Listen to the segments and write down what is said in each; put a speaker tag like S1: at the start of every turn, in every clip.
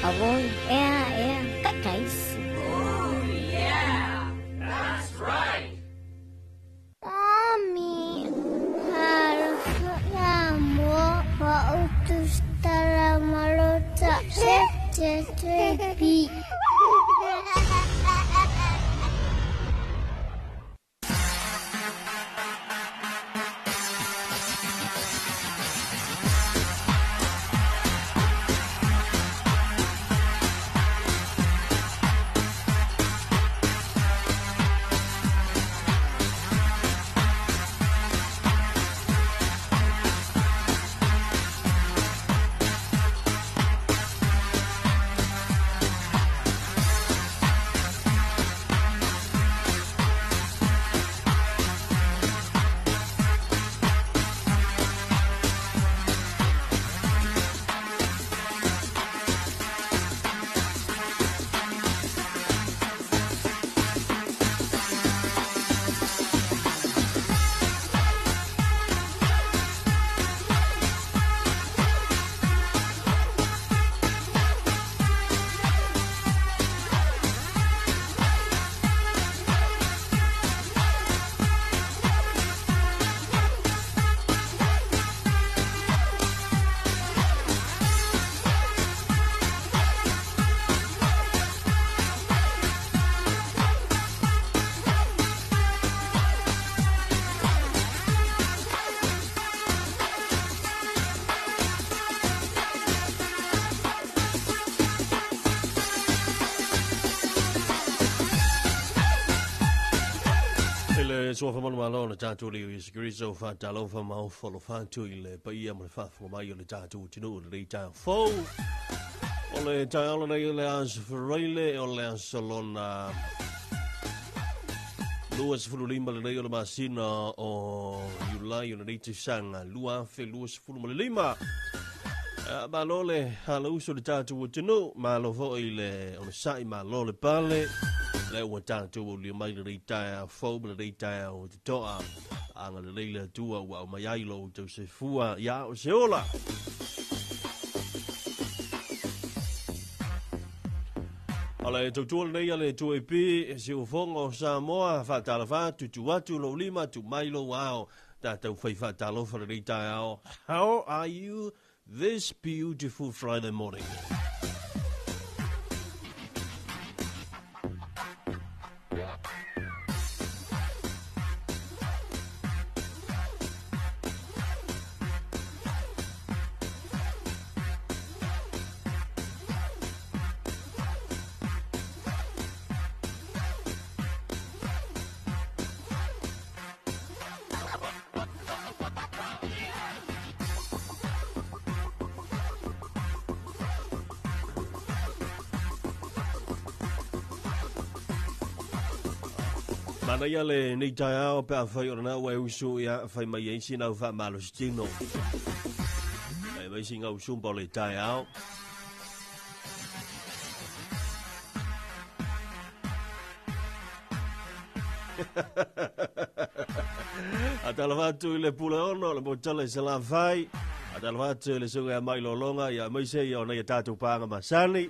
S1: Avô, é, que que é isso?
S2: みはるふやもわうとしたらまろたせちちび。
S3: I le suafa manumalo o le tatou le Iesu Keriso, faatalofa ma ofo atu i le paia ma le faafofoga mai o le tatou atunuu i lenei taeao fou. O le taeao lenei o le aso Faraile, o le aso lona 25 lenei o le masina o Iulai o lenei tausaga 2025. Malo le alauso le tatou atunuu, malo foi le onosai, malo le pale. Le ua tatou aulia mai lenei taeao fou ma lenei taeao totoa. Agalelei le Atua ua aumai ai lo outou soifua ia o se ola. O le tautua lenei a le 2AP, siufofoga o Samoa, faatalofa atu, tu atu lou lima, tu mai lou ao, tatou fai faatalofa lenei taeao. How are you this beautiful Friday morning? Manaia lenei taeao pe afai o lena ua e usu ia fai mai ai sina au faamalositino. Fai mai sina au sumpa o le taeao. Faatalofa atu i le Puleono, le Motala i Salafai. Faatalofa atu i le susuga ia Mai Lologa, ia aemaise ia o nai a tatou paaga masani.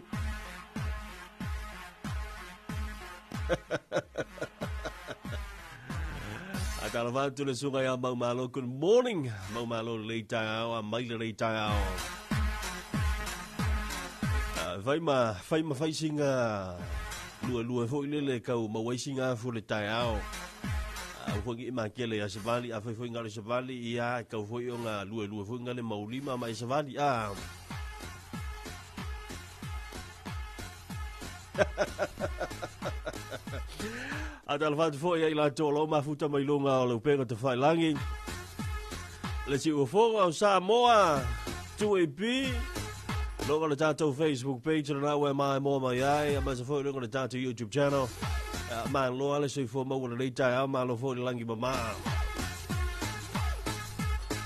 S3: Faatalofa atu le susuga ia Maumalo, good morning. Maumalo lenei taeao, a mai lenei taeao. Fai ma fai ma fai singa lua lua foi lele kau maua ai singa afu le taeao. Au foi ngi makele ia savali, a fai foi ngale savali ia kau foi o nga lua lua foi ngale maulima ma savali a. Faatalofa atu foi ia i latou o lo o mafuta mai luga o le upega tafailangi. Le siufofoga o Samoa 2AP. Luga o le tatou Facebook page lena ua e maimoa mai ai, aemaise foi luga o le tatou YouTube channel. Malo lava le soifua maua lenei taeao, malo foi le lagi mama.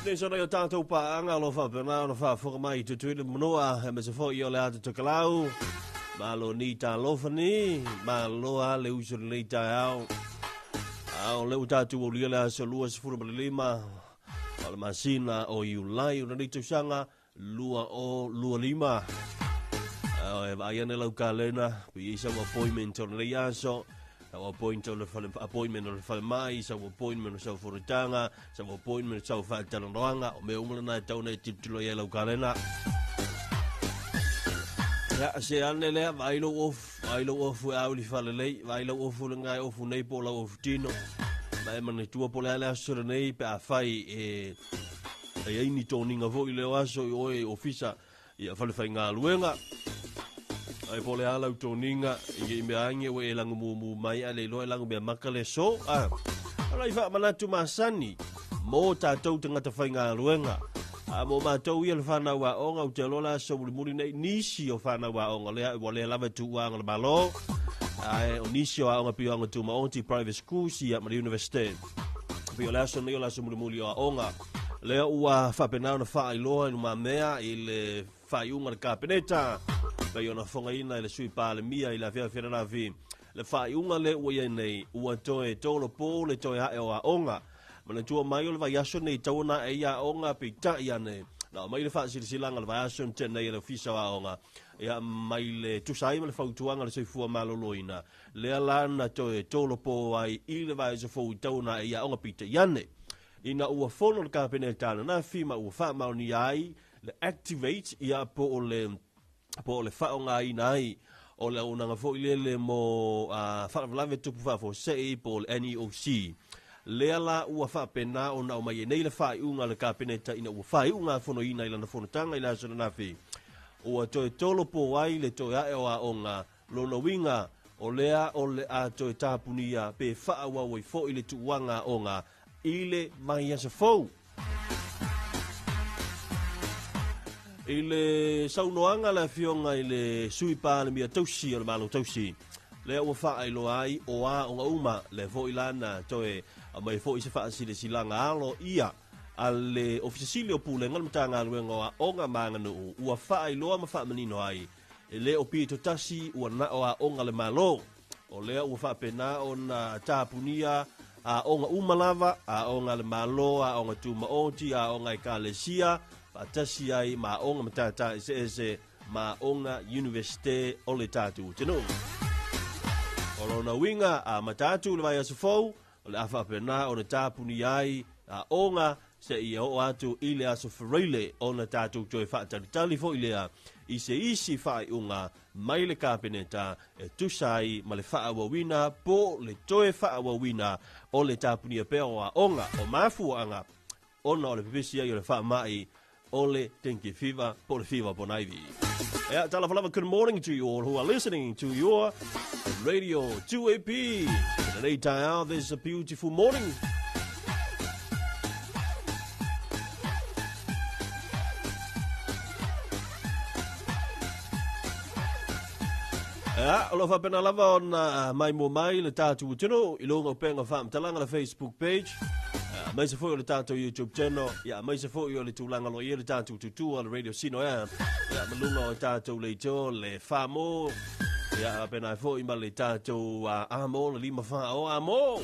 S3: Nisi o nai o tatou paaga o lo o faapena ona faafofoga mai i Tutuila ma Manua, aemaise foi o le ata Tokelau. Malo ni talofa ni, malo lava le uso i lenei taeao. A o lea ua tatou aulia le aso 25 o le masina o Iulai o lenei tausaga 2025. E vaai ane lau kalena, pe i ai sau appointment o lenei aso, sau appointment o le fale, appointment o le falemai, sau appointment o sau fonotaga, sau appointment o sau faatalanoaga, o mea uma lena e tatau ona e tilotilo i ai lau kalena. Ia, se ane lea, vaai lou ofu, vaai lou ofu e auli faalelei, vaai lau ofu lena e ofu nei po o lau ofu tino. Ma e manatua po o le a le aso lenei pe afai e e i ai ni toniga foi i leo aso i oe i ofisa ia falefaigaluega. Ai po o le a lau toniga i i mea ange ua e lagu mumu mai a le iloa e lagu mea maka le so. A, o lai faamanatu masani mo tatou tagata faigaluega. A mo matou ia le fanau aoga ou te iloa le aso mulimuli nei nisi o fanau aoga lea ua le lava tuuaga o le Malo. Ae o nisi o aoga pei o aoga tumaoti, private schools ia ma le university. Pei o le aso nei o le aso mulimuli o aoga. Lea ua faapena ona faailoa i lumamea i le faaiuga a le Kapeneta, pei ona fogaina e le Sui Palemia i le afiafi ananafi. Le faaiuga lea ua i ai nei, ua toe tolopo le toe ae o aoga. Manatua mai o le vaiaso nei tau ona ae ai aoga, peitai ane, na aumai le faasilasilaga o le vaiaso na tea nei e le Ofisa o Aoga, ia, mai le tusa ai ma le fautuaga a le Soifua Maloloina, lea la na toe tolopo ai i le vaiaso fou i tau ona ae ai aoga, peitai ane, Ina ua fono le Kapeneta ananafi ma ua faamaonia ai le Activate ia po o le po o le faaaogaina ai o le auaunaga foi lele mo faalavelave tupu faafuasei po o le NEOC. Lea la ua faapena ona aumai ai nei le faaiuga a le Kapeneta ina ua faaiugafonoina i lana fonotaga i le aso ananafi. Ua toe tolopo ai le toe ae o aoga Lona uiga, o lea o le a toe tapunia pe faaauau ai foi le tuuaga aoga i le vaiaso fou. I le saunoaga a le Afioga i le Sui Palemia Tausi o le Malo Tausi, lea ua faailoa ai o aoga uma, lea foi la na toe aumai foi se faasilasilaga aloaia a le Ofisa Sili o Pulega o le Matagaluega o Aoga ma Aganuu, ua faailoa ma faamanino ai E le o pito tasi ua na o aoga le Malo. O lea ua faapena ona tapunia aoga uma lava, aoga a le Malo, aoga tumaoti, aoga ekalesia, faatasi ai ma aoga matata eseese ma aoga Universite o le tatou atunuu. O lona uiga, amata atu le vaiaso fou, O le a faapena ona tapunia ai aoga seia oo atu i le aso Faraile ona tatou toe faatalitali foi lea i se isi faaiuga mai le Kapeneta e tusa ai ma le faaauauina po o le toe faaauauina o le tapunia pea o aoga o mafuaaga ona o le pepesi ai o le faamai o le dengue fever po o le fever ponaivi. Ea, talofa lava, good morning to you all who are listening to your radio 2AP. Lenei taeao, this is a beautiful morning. Ea, o lo faapena lava ona maimoa mai le tatou atunuu i luga o upega faamatalaga le Facebook page, aemaise foi o le tatou YouTube channel, ia aemaise foi o le tulaga lo i le tatou tutua le Radio Sino Air, ia ma luga o tatou leitio le Famo, ia faapena foi ma le tatou Amo le lima fa o Amo.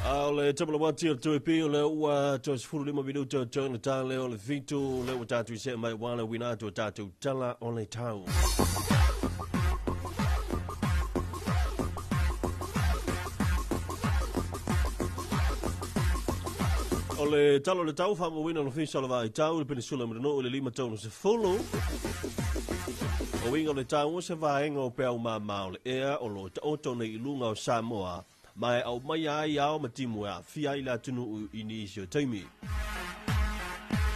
S3: A o le tamalawati o le tuipi o le ua toe 15 minuta o toe na tā leo le fitu le ua tātou i se mai wala wina atu o tātou tala o le tau. O le tala o le tau faamauina le Ofisa o le Vaai Tau i le Penisula Mulinuu i le 5 tau 10. O uiga o le tau o se vaega o peau māmā o le ea o lo o taoto nei i luga o Samoa ma e aumaia ai ao ma timu e aafia ai le atunuu i nisi o taimi.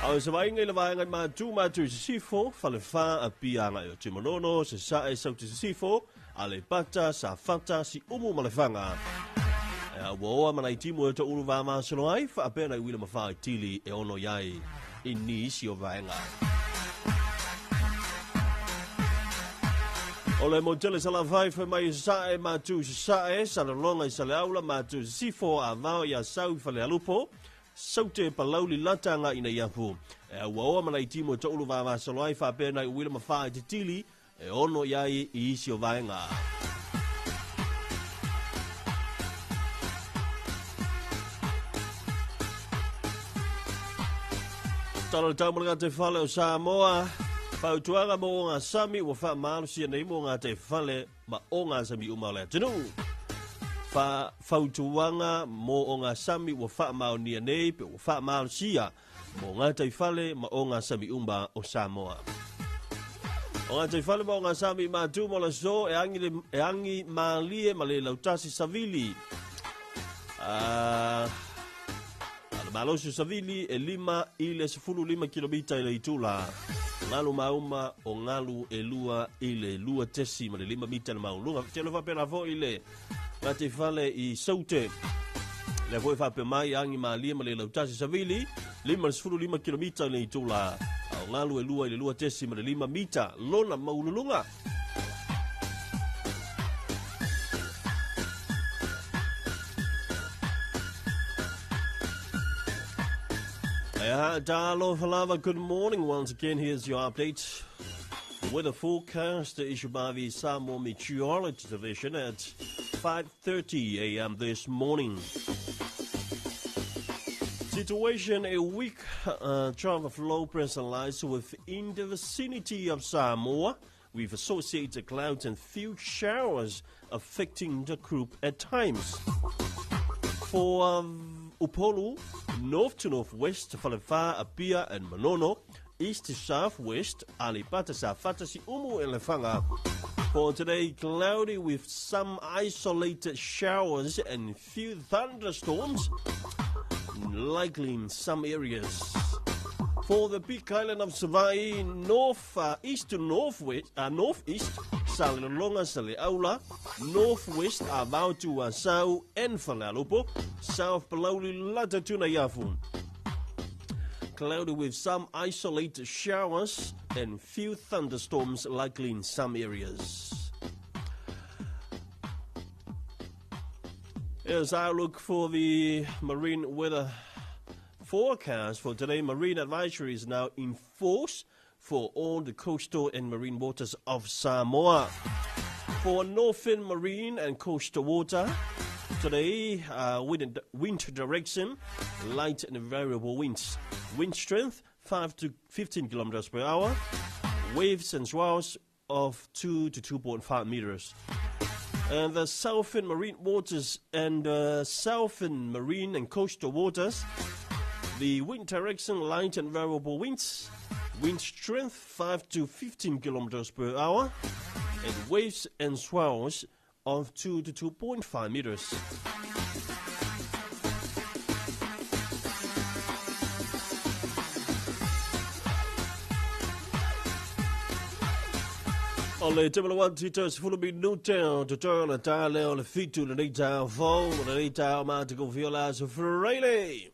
S3: A o se vaaiga i le vaega i Matu, Matu i Sisifo, Falefa, Apia agai o Tumanono, Sasae, Sauti Sisifo, Aleipata, Safata, Siumu ma Lefaga. Ua oa ma nai timu e toʻulu vamasolo ai, faapea nai uila ma faitili e ono i ai i nisi o vaega. O le motele Salafai fai mai i Sasae, Matu i Sasae, Salelologa i Saleaula, Matu i Sisifo, Avao i Asau i Falealupo, Saute Palauli Lata agai i Neiafu. E ua oa ma nai timu e toʻulu vavasolo ai faapea nai uila ma faititili e ono i ai i isi o vaega. Tala le tau ma le fale o Samoa. Fautuaga mo ogasami ua faamalosia nei mo gataifale ma ogasami uma o le atunuu. Fa fautuaga mo ogasami ua faamaonia nei pe ua faamalosia mo gataifale ma ogasami uma o Samoa. O gataifale ma ogasami matu mo le aso e agi, le, e agi malie ma le lautasi savili. A le malosi o savili e 5 i le 15 kilomita i le itula. Galu mauma o galu e 2 i le 2.5 mita le mauluga. Telo faapena foi le gataifale i Saute. Lea foi faapea mai agi malie ma le lautasi savili 55 kilomita i le itula. A o galu e 2 i le 2.5 mita lona maululuga. Talofa good morning once again. Here's your update. The weather forecast issued by the Samoa Meteorology Division at 5:30 a.m. this morning. Situation: a weak trough of low pressure lies within the vicinity of Samoa, with associated clouds and few showers affecting the group at times. For Upolu, north to northwest, Falefa, Apia and Manono, east to southwest, Aleipata, Safata, Siumu and Lefaga. For today, cloudy with some isolated showers and few thunderstorms, likely in some areas. For the big island of Savaii, north, east to northwest, northeast, Salelologa, Saleaula, northwest, Avao to Asau and Falealupo, south Palauli, Lata to Neiafu. Cloudy with some isolated showers and few thunderstorms likely in some areas. Here's our look for the marine weather forecast for today. Marine advisory is now in force for all the coastal and marine waters of Samoa. For northern marine and coastal water, today, wind direction, light and variable winds. Wind strength, 5 to 15 kilometers per hour. Waves and swells of 2 to 2.5 meters. And the southern marine waters and southern marine and coastal waters, the wind direction, light and variable winds. Wind strength, 5 to 15 kilometers per hour. And waves and swells of 2 to 2.5 meters. O le taimi le 1 sefulu minute o totoe o le taeao lea o le 7 lenei taeao fou, lenei taeao matagofie o le aso Friday.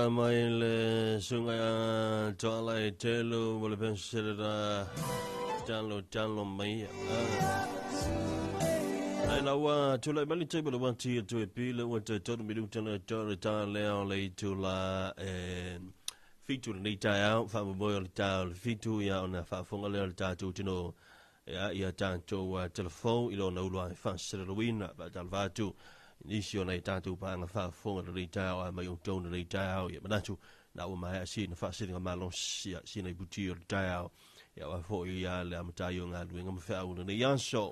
S3: tala mai le sunga tala e telu mo le pensele talo talo mai. Ai lawa tula mali te bolo wanti tu e pila wa te tolu minuta na tolu ta leo le tula e fitu le ta au fa mo le ta fitu ia ona fa fonga le ta tu tino ia ia tanto telefon i lona ulu ai fa seleluina ba talvatu nisi o nei tātou pānga whaafonga le tau ai mai o tōna le tau ia manatu nā ua mai a sina whaasiringa malo sia sina i puti o le tau ia wā fo i a le amatai o ngā luenga ma whauna nei aso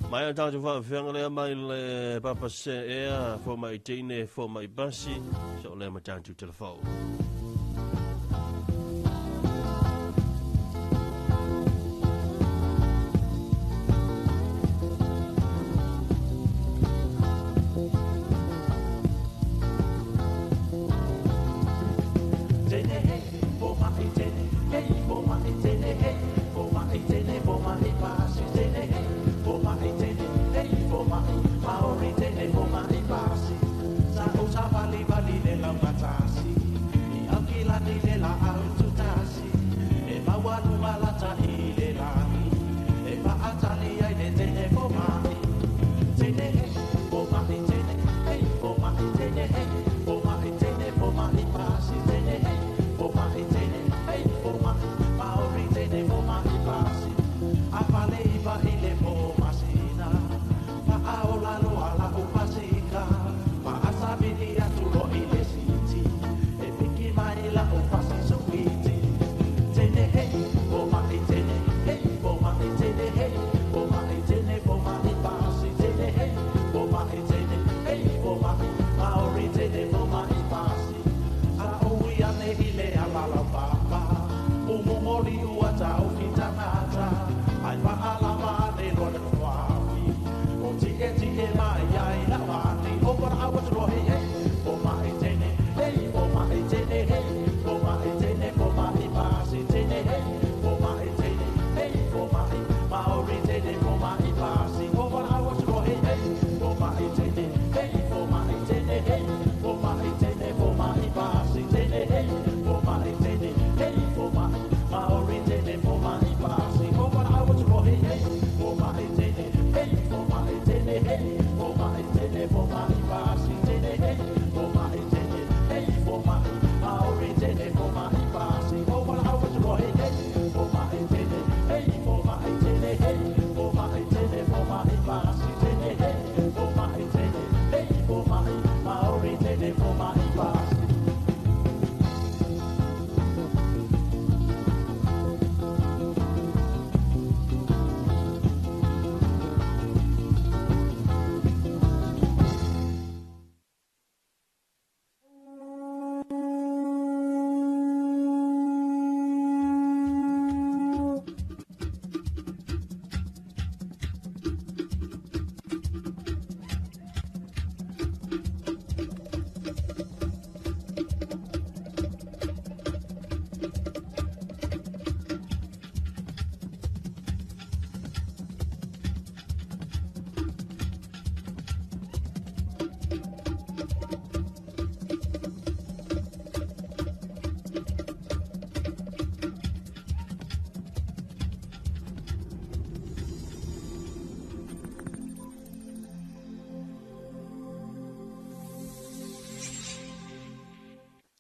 S3: mai a tātou whaawhianga lea mai le papa se ea fo mai teine fo mai basi so lea ma tātou telefon.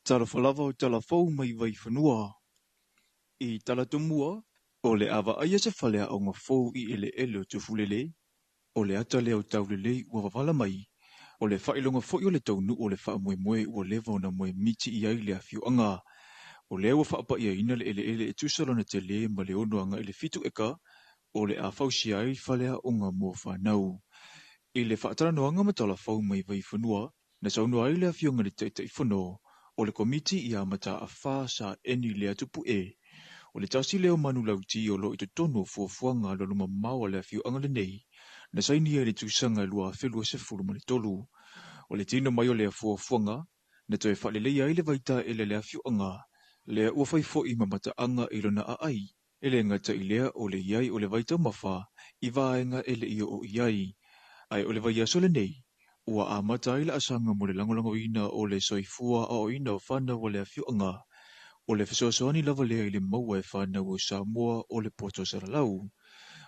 S4: Talofa o talafou mai vaifanua. I talatumua, o le ava aia se falea o ngā fou i ele ele o tufulele, o le ata lea o taulelei ua wavala mai, o le whailonga foi o le taunu o le whaamoemoe ua leva ona moe miti i ai le awhiuanga. O lea ua whaapa ia ina le ele ele e tusa lona te le ma le ono anga i le 7 eka, o le a fausia ai falea o ngā mua whanau. I le whaataranoanga ma talafou mai vaifanua, na saunoa ai le awhionga le taitaifono, o le komiti i a mata a wha sa eni le atupu e. O le tasi leo manu lauti o lo i te tono fuafuanga lo luma maua le awhiuanga le nei, na saini e le tusanga 2023. O le tino mai o le fuafuanga, na toe whalelei ai le vaita e le le awhiuanga, lea ua whaifo i mamata anga i lona a ai, e le ngata i lea o le iai o le vaita mawha, i vaenga e le ia o iai. Ai o le vai aso le nei, Ua amata ai laasaga mo le lagolagoina o le soifua aoaoina o fanau a le afioaga. O le fesoasoani lava lea i le maua e fanau o Samoa o le poto salalau.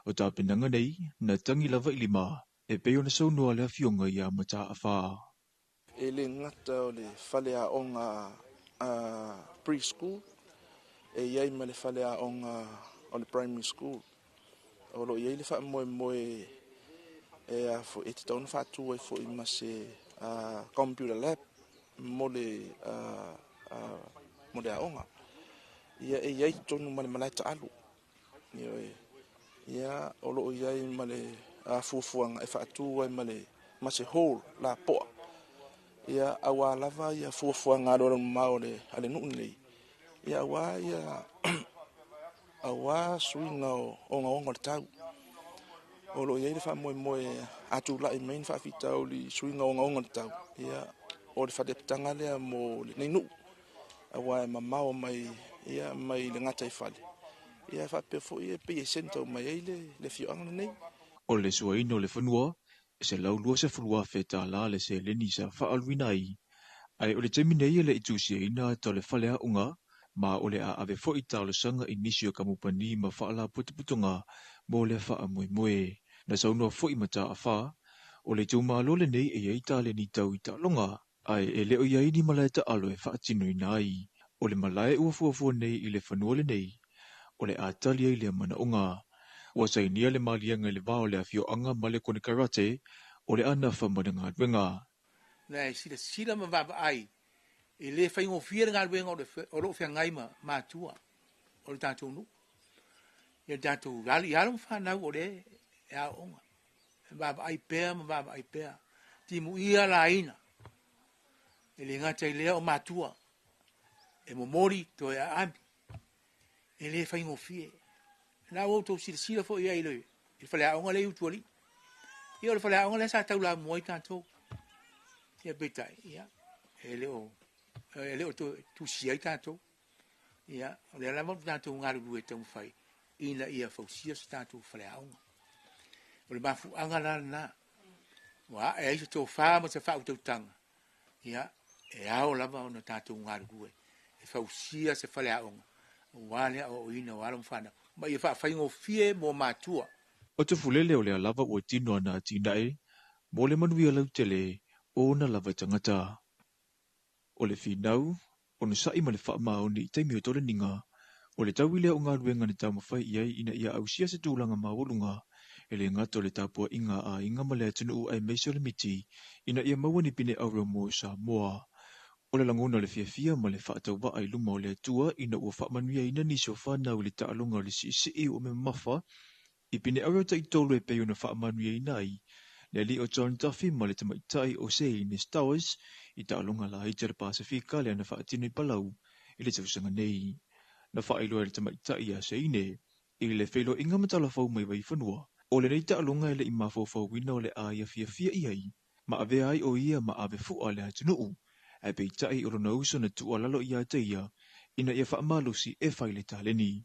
S4: O tapenaga nei, na tagi lava i lima, e pei ona saunoa le afioga ia Mataafa.
S5: E le gata o le faleaoga preschool, e i ai ma le faleaoga o le primary school. O lo o i ai le faamoemoe e a foi e tatau ona faatu ai foi ma se computer lab mo le aoga. Ia e i ai totonu ma le malae taalu. Ia o lo o i ai ma le fuafuaga e faatu ai ma se hall lapoa. Ia auā lava ia fuafuaga alualumamao a le nuu lenei. Ia auā suiga o ogaoga o le tau. O lo o i ai le faamoemoe a tulai mai ni faafitauli suiga o ogaoga o le tau. Ia o le faleapitaga lea mo lenei nuu. Auā e mamao mai ia mai le gataifale. Ia faapea foi e pei e centre mai ai le afioaga lenei.
S4: O le suaina o le fanua, e $120,000 le seleni sa faaluina ai. Ae o le taimi nei e le i tusiaina ata o le faleaoga, ma o le a ave foi talosaga i nisi o kamupani ma faalapotopotoga mo le faamoemoe. Na saunoa foi Mataafa, o le itumalo lenei e i ai taleni tau i taaloga, ae e le o i ai ni malae taalo e faatinoina ai. O le malae ua fuafua nei i le fanua lenei, o le a tali ai lea manaoga. Ua sainia le maliega i le va o le afioaga ma le konekarate, o le a nafa ma le galuega.
S6: Na e silasila ma vaavaai e le faigofie le galuega o loo feagai ma matua o le tatou nuu. Ia le tatou ali alo ma fanau o le e aooga. E vaavaai pea ma vaavaai pea. Timuia laina. E le gata i lea o matua. E momoli toe aami. E le faigofie. Na ua outou silasila foi ai i le faleaoga le i utualii. Ia o le faleaoga lea sa taulamua ai tatou. Ia peitai, ia, e le o tusi ai tatou. Ia, o lea lava o tatou galulue taumafai ina ia fausia se tatou faleaoga. O le mafuaaga la lena. Ua ae ai se tofa ma se faautautaga. Ia, e ao lava ona tatou galulue e fausia se faleaoga. Ua le aoaoina o alo ma fanau. Ma ia faafaigofie mo matua.
S4: O Tufulele o lea lava ua tino ana atinae, mo le manuia lautele o ona lava tagata. O le finau, onosa'i ma le faamaoni i taimi o toleniga, o le tau i lea o galuega na taumafai i ai ina ia ausia se tulaga maualuga, e le gata o le tapuaiga a aiga ma le atunuu aemaise o le miti, ina ia maua ni pine auro mo Samoa. O le lagona o le fiafia ma le faatauvaa i luma o le Atua ina ua faamanuiaina nisi o fanau i le taaloga o le siisii ua mamafa, i pine auro taitolu e pei ona faamanuiaina ai, le alii o John Duffy ma le tamaitai o Seine Stowers i taaloga laiti o le Pasifika le ana faatino i Palau i le tausaga nei. Na faailoa e le tamaitai ia Seine i le feiloaiga ma talafau mai Vaifanua, o lenei taaloga e le i mafaufauina o le a ia fiafia i ai, ma avea ai o ia ma ave fua le atunuu, ae peitai o lona uso na tuualalo ia te ia, ina ia faamalosi e fai le taleni.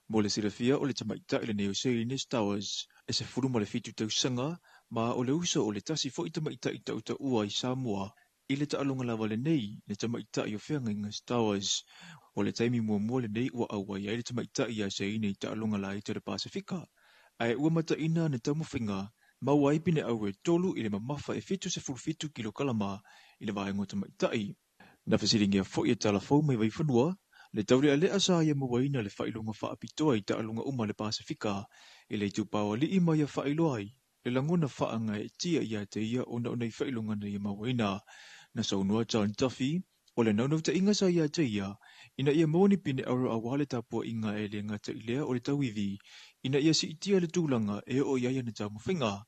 S4: Mo le silafia o le tamaitai lenei o Seine Stowers, e 17 tausaga, ma o le uso o le tasi foi tamaitai tautaua i Samoa, i le taaloga lava lenei, le tamaitai o feagaiga Stowers. O le taimi muamua lenei ua auai ai le tamaitai ia Seine i taaloga laiti o le Pasifika, ae ua mataina na taumafaiga, maua ai pine auro e 3 i le mamafa e 77 kilokalama i le vaega o tamaitai. Na fesiligia foi e talafou mai Vaifanua, le taulealea sa ia mauaina le faailoga faapitoa i taaloga uma le Pasifika, i le itupa o alii ma ia faailoa ai, le lagona faagaeetia ia te ia ona o nei faailoga na ia mauaina. Na saunoa John Duffy, o le naunautaiga sa ia te ia, ina ia maua ni pine auro auā le tapuaiga e le gata i lea o le tauivi, ina ia siitia le tulaga e oo i ai ana taumafaiga.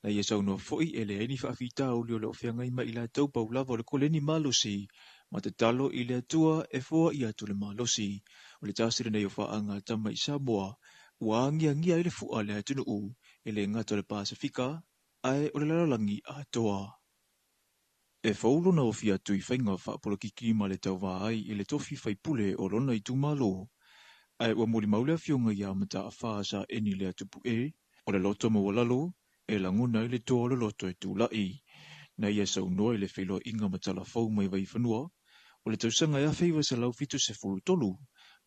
S4: Na ia saunoa foi e leai ni faafitauli o le o feagai ma i latou pau lava o le koleni malosi, ma tatalo i le Atua e foai atu le malosi. O le tasi lenei o faaga a tama i Samoa, ua agiagia ai le fua le atunuu e le gata o le Pasifika, ae o le lalolagi atoa. E fou lona ofi atu i faiga faapolokiki ma le tauvā ai i le tofi faipule o lona itumalo. Ae ua molimau le afioga ia Mataafa sa eni le atupu'e, o le loto maualalo, e lagona ai le toa o le loto e tula'i. Na ia saunoa i le feiloaiga ma Talafou mai Vaifanua, o le tausaga e 1973,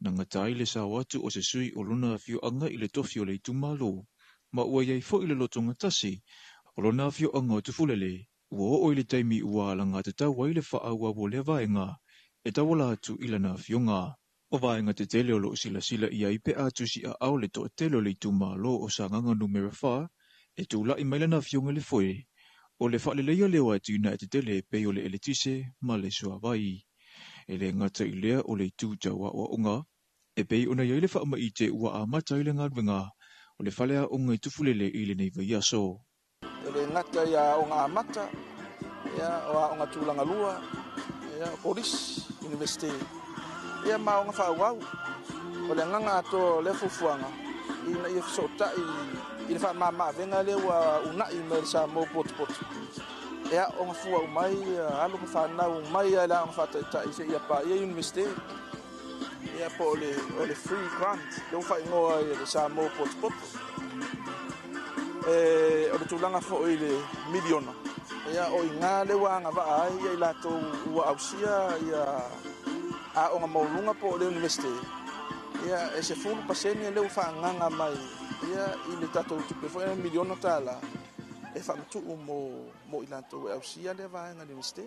S4: na gata ai le sao atu o se sui o lona afioaga i le tofi o le itumalo, ma ua iai foi le lotogatasi o lona afioaga o Tufulele, ua oo i le taimi ua alagatatau ai le faaauau o lea vaega e tauala atu i lana afioga. O vaega tetele o loo silasila i ai pe a tusiaao le toatele o le itumalo o Sagaga Numera 4 e tula'i mai lana afioga i le foe, o le faaleleia lea o atinae tetele e pei o le eletise ma le suavai. E le gata i lea o le itu tau aoaoga, e pei ona i ai le faamaite ua amata ai le galuega o le faleaoga i Tufulele i lenei vaiaso.
S5: E le gata i aoga amata, ia, o aoga tulaga lua, ia, o kolisi, universite, ia, ma aoga faaauau. O le agaga atoa o lea fuafuaga, ina ia fesootai i le faamama-avega lea ua uunai mai e le Samoa potopoto, e aoga fua uma ai alo ma fanau mai lava i le aoga faataitai seia paia Iunivesite, ia, po o le free grant lea ua faaigoa ai e le Samoa potopoto. O le tulaga foi i le miliona, ia, o i ina lea ua agavaa ai ia i latou ua ausia ia aoga maualuluga po o le Iunivesite, ia, e 10% lea ua faaagaaga mai ia i le tatou tupe foi lea miliona tala e faamatuu mo i latou e ausia lea vaega i le Iunivesite.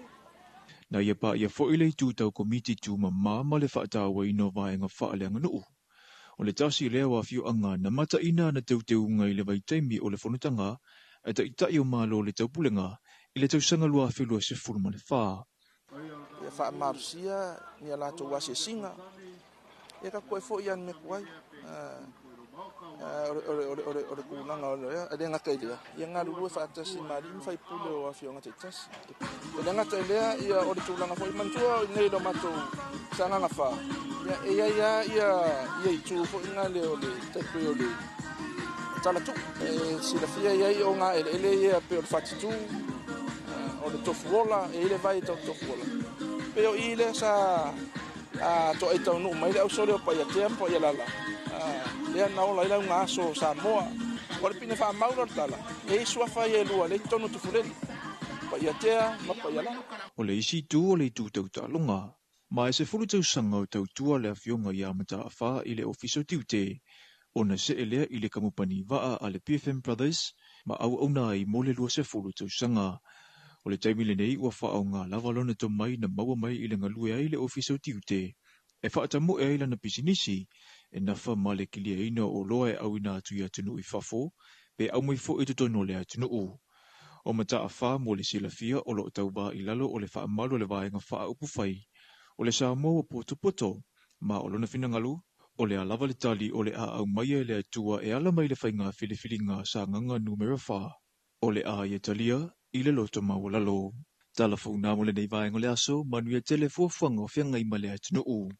S4: Na ia paia foi le itu tau komiti tumamā ma le faatauaina o vaega faaleaganuu. O le tasi lea o afioaga na mataina ana teuteuga i le vaitaimi o le fonotaga a taitai o Malo o le Taupulega i le tausaga 2024.
S5: Ia faamalosia ni a latou asiasiga, ia tatou toe foi lava i le mea tuai. O le tulaga o le e le gata i lea, ia galulue faatasi ma alii ma faipule o afioaga taitasi. E le gata i lea, ia, o le tulaga foi, manatua i inei i le matou Sagaga 4, ia, e i ai lava ia itu foi na lea o le tai pei o le talatuu. E silafia i ai o ngā eleele ia pei o le Fatitu, o le Tofuola, e i ai le vai tau Tofuola. Pei o i lea sa toai taunuu mai le ausole o Paiatea ma Paialala, lea na ola ai lauga aso o Samoa. O le pine faamau la o le tala, e i suafa ia e lua lea i totonu o Tufulele, Paiatea ma Paialala.
S4: O le isi itu o le itu tau taaloga, ma e 10 tausaga o tautua le afioga ia Mata'afa i le Ofisa o Tiute, ona see lea i le kamupani vaa a le PFM Brothers ma auauna ai mo le 20 tausaga. O le taimi lenei ua faaaoga lava lona tomai na maua mai i le galue ai le Ofisa o Tiute e faatamu'e ai lana pisinisi e nafa ma le kiliaina o oloa e auina atu i atunuu i fafo pe aumai foi i totonu o le atunuu. O Mata'afa mo le silafia o loo tauvā i lalo o le faamalu o le vaega faaupufai o le Samoa ua potopoto, ma o lona finagalo o le a lava le tali o le a aumaia e le Atua e ala mai le faiga filifiliga Sagaga Numera 4, o le a ia talia i le loto maualalo. Tala fou mo lenei vaega o le aso, manuia tele fuafuaga o feagai ma le atunuu.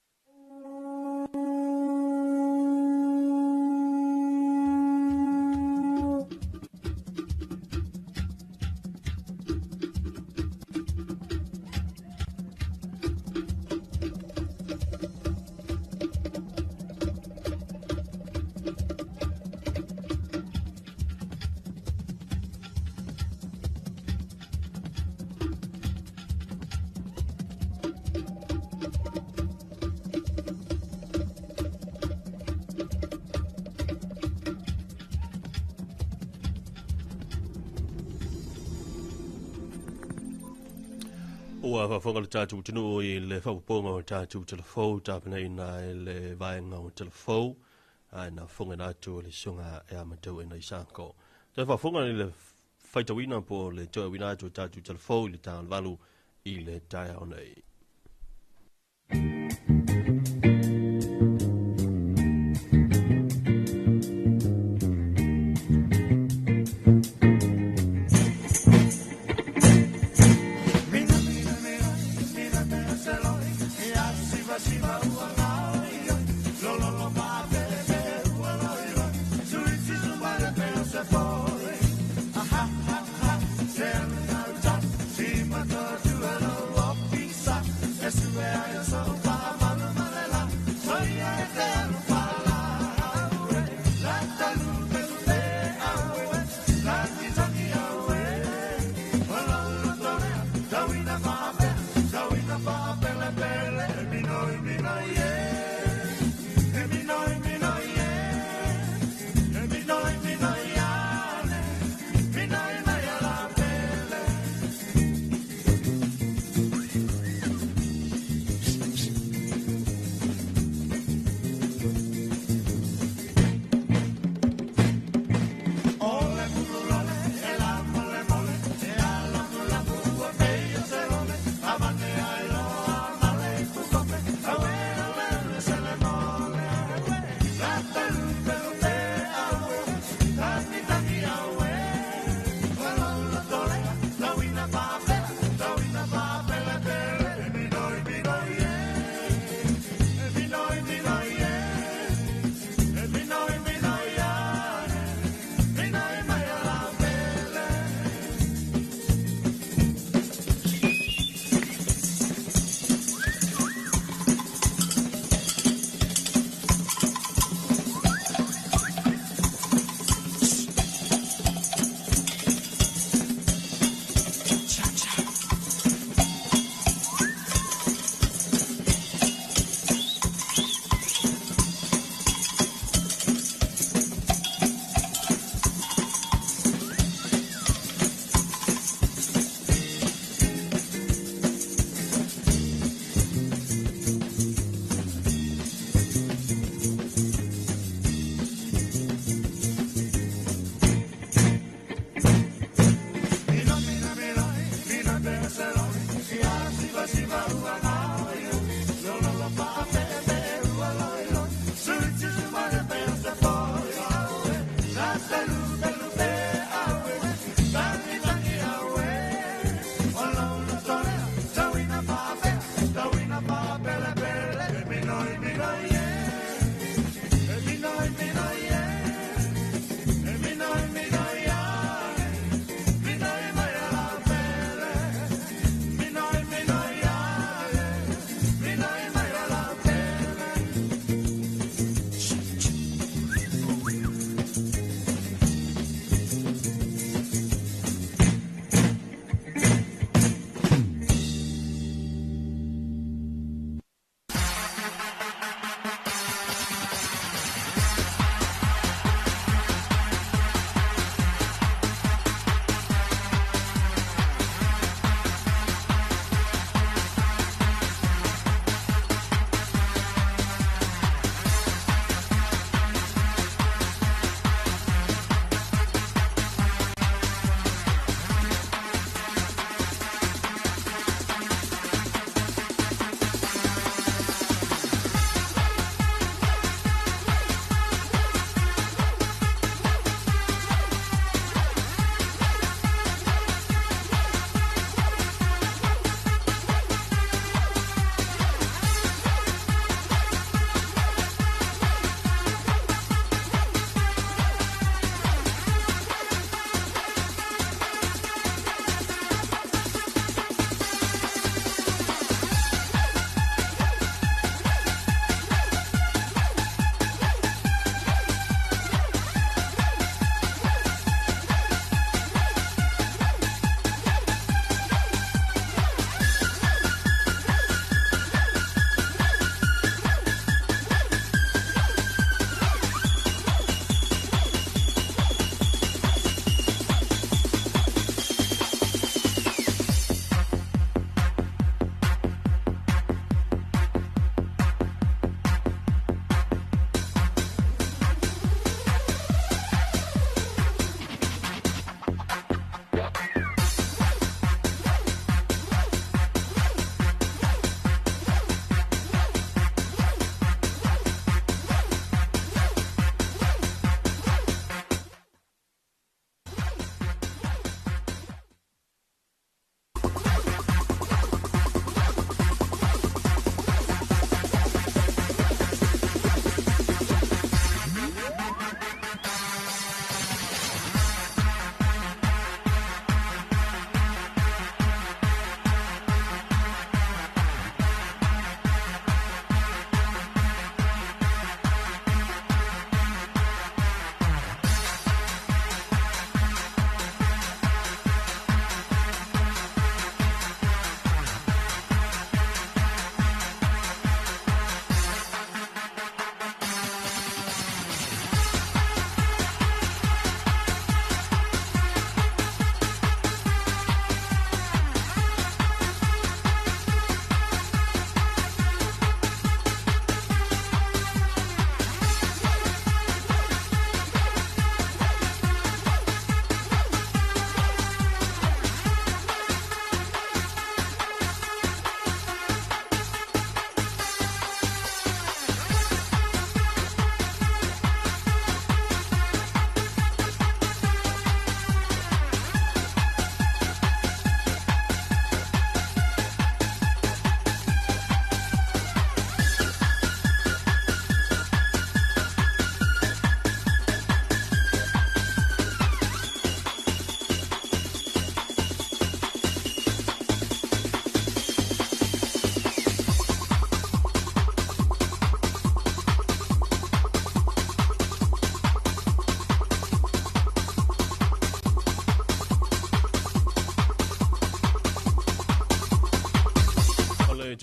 S3: Ua faafofoga le tatou atunuu i le faaopoopoga o tatou talafou tapenaina e le vaega o talafou, ae na fofoga atu le susuga e amatau e nai sako. Toe faafofoga i le faitauina po o le toeauina atu o tatou talafou i le 8 i le taeao nei.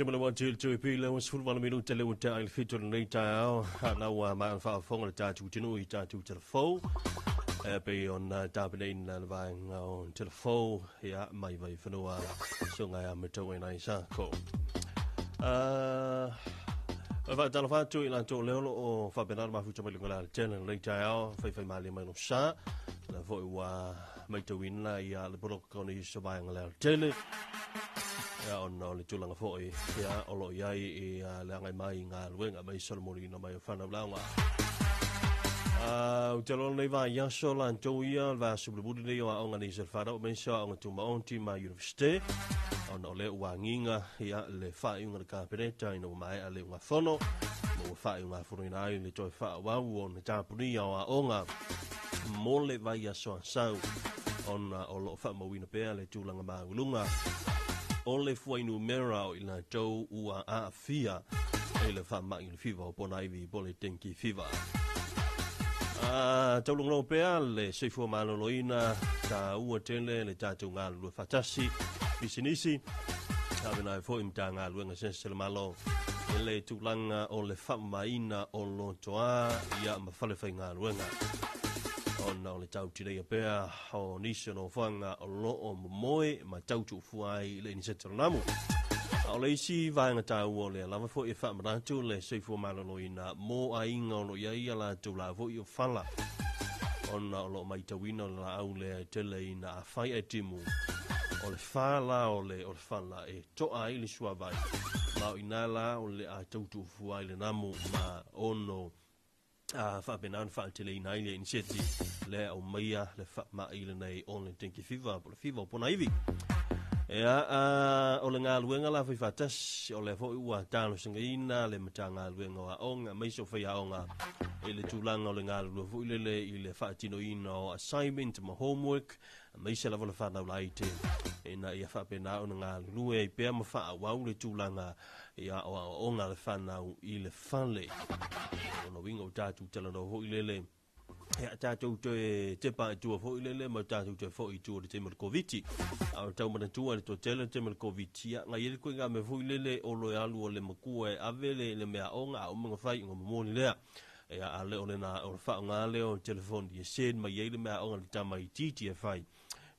S3: Te mana wa te te pi le was fulu minuta le uta ai fitu le taeao a ua ma faafofoga le tatou atunuu i tatou telefou e pei ona tapenaina le vaega o telefou ia mai Vaifanua susuga ia Matauaina Isako. Faatalofa atu i latou lea o lo o faapena ona mafuta mai luga o le alatele lenei taeao, faifai malie mai lo sa, lea foi ua matauina ia le poloka o nisi o vaega o le alatele, ia ona o le tulaga foi ia o lo o i ai i le agai mai i galuega mai solomoliina mai o fanau lauga. Ou te iloa lenei vaiaso latou ia, le vaiaso mulimuli lenei o aoga nei i le fanau aemaise o aoga tumaoti ma Universite, ona o lea ua agiga ia le faaiuga a le Kapeneta ina ua maea le ugafono, ma ua faaiugafonoina ai le toe faaauau o ona tapunia o aoga mo le vaiaso asau, ona o lo o faamauina pea le tulaga maualuga o le fuainumera o i latou ua aafia i le faamai o le fiva o ponaivi po o le dengue fever. Taulogologo pea le soifua maloloina, taua tele le tatou galulue faatasi, pisinisi, avena ai foi Matagaluega eseese a le Malo i le tulaga o le faamamaina o lotoa ia ma fale faigaluega, ona o le tautineia pea o nisi o nofoaga o lo o momoe ma tau tuufua ai i le iniseta o le namu. A o le isi vaega taua o lea lava foi e faamanatu le soifua maloloina mo aiga o lo o i ai a latou laa foi o fala, ona o lo o matauina o le laau lea e tele ina afai ae timu, o le fa la o le o le fala e toa ai le suavai, ma o ina la o le a tau tuufua ai le namu ma ono a faapena ona faateleina ai le iniseti lea e aumaia le faamai lenei o le dengue fever po o le fiva o ponaivi. Ea, o le galuega la faifaatasi, o lea foi ua talosagaina le Matagaluega o Aoga aemaise o faiaoga i le tulaga o le galulue foi lele i le faatinoina o assignment ma homework, aemaise lava le fanau laiti, ina ia faapena ona galulue ai pea ma faaauau le tulaga ia o aoaoga a le fanau i le fale. O lona uiga ua tatou talanoa foi lele, ia tatou toe tepa i tua foi lele ma tatou toe foi i tua i le taimi o le Koviti. A o tau manatua le toatele le taimi o le Koviti, ia nai ai le koiga mea foi lele o loe alu o le makua e ave le mea aoga, a uma ona fai ona momoli lea. Ia a le o lena o le faaaoga lea o le telefoni e send mai ai le mea aoga i le tama itiiti e fai.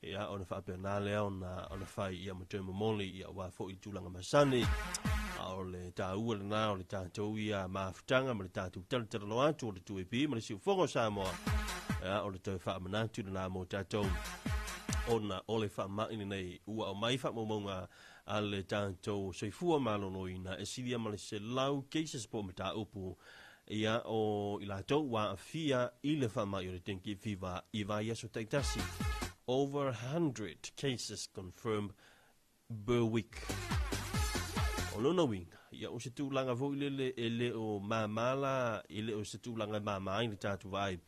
S3: Ia ona faapena lea ona fai ia ma toe momoli ia aua foi le tulaga masani. A o le taua lena o le tatou ia mafutaga ma le tatou talatalanoa atu o le 2AP ma le Siufogo o Samoa. Ia o le toe faamanatu lena mo tatou, ona o le faamai lenei ua aumai faamaumauga a le tatou soifua maloloina e silia ma le 100 cases po o mataupu ia o i latou ua aafia i le faamai o le dengue fever i vaiaso taitasi. Over 100 cases confirmed per week. O lona uiga, ia o se tulaga foi lele e le o māmā la, e le o se tulaga e māmā ai le tatou vaai,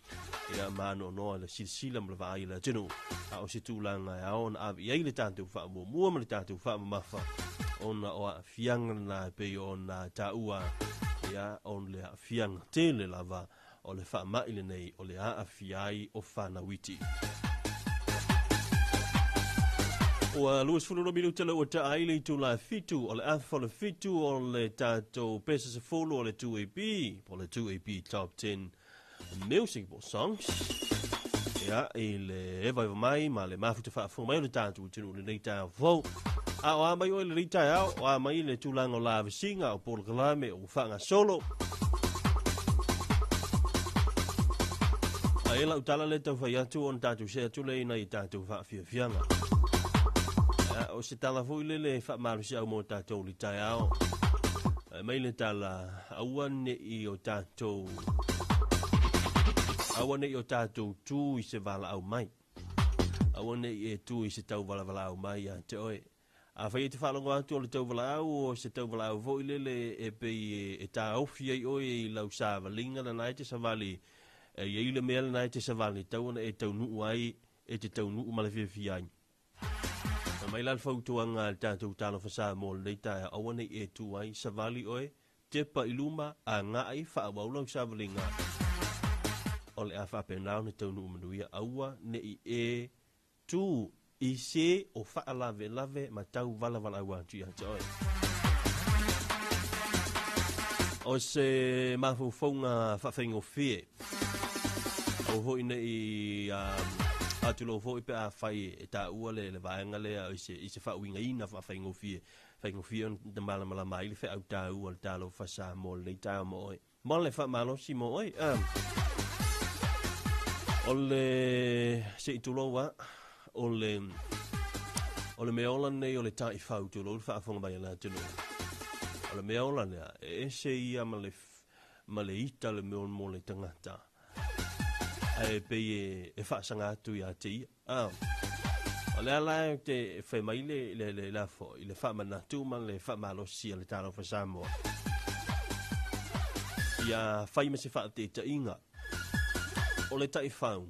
S3: ia ma noanoa le silasila ma le vaai i le atunuu, a o se tulaga e ao ona ave i ai le tatou faamuamua ma le tatou faamamafa, ona o aafiaga lena e pei ona taua, ia o le aafiaga tele lava o le faamai lenei o le aafia ai o fanau iti. Ua 22 minuta le ua taa ai le itula e 7 o le afa o le 7 o le tatou pesa 10 o le 2AP po o le 2AP Top 10 Music po Songs. Ia, i le eva eva mai ma le mafuta faafofoga mai o le tatou atunuu i lenei taeao fou. A o a mai oe i lenei taeao, o a mai le tulaga o lavasiga, o polokalame, o faagasolo. A e lau tala le tau fai atu ona tatou see atu lea i nai tatou faafiafiaga. Ia, o se tala foi lele e faamalosiau mo tatou i le taeao. E mai le tala, aua ne i o tatou aua ne i o tatou tu i se valaau mai. Aua ne i e tu i se tau valavalao mai ia te oe. A fai e te faalogo atu o le tau valaau o se tau valaau foi lele e pei e taofi ai oe i lau savaliga lena e te savali, e i ai le mea lena e te savali, tau ona e taunuu ai, e te taunuu ma le fiafia ai. Fai mai la le fautuaga a le tatou talofa Samoa lenei taeao, aua ne i e tu ai, savali oe, tepa i luma, agai, faaauau lau savaliga, o le a faapena ona taunuu manuia, aua ne i e tu i se o faalavelave ma tau valavalau atu ia te oe. O se mafaufauga faafaigofie. Aua foi ne i atulou foi pe afai e taua le, le vaega lea i se, i se faauigaina faafaigofie. Faigofie ona malamalama ai le feau taua o le Talofa Samoa lenei taeao mo oe. Ma le faamalosi mo oe. O le se i tulou a, o le o le mea ola nei o le taifau tulou le faafofoga mai a le atunuu. O le mea ola lea, e ese ia ma le, ma le ita le mea mo le tagata. Ae pei e, e faasaga atu ia te ia. Ah. O le ala e te fai mai le, le, le, le, i le faamanatu ma le faamalosi a le Talofa Samoa. Ia fai ma se faateitaiga. O le taifau,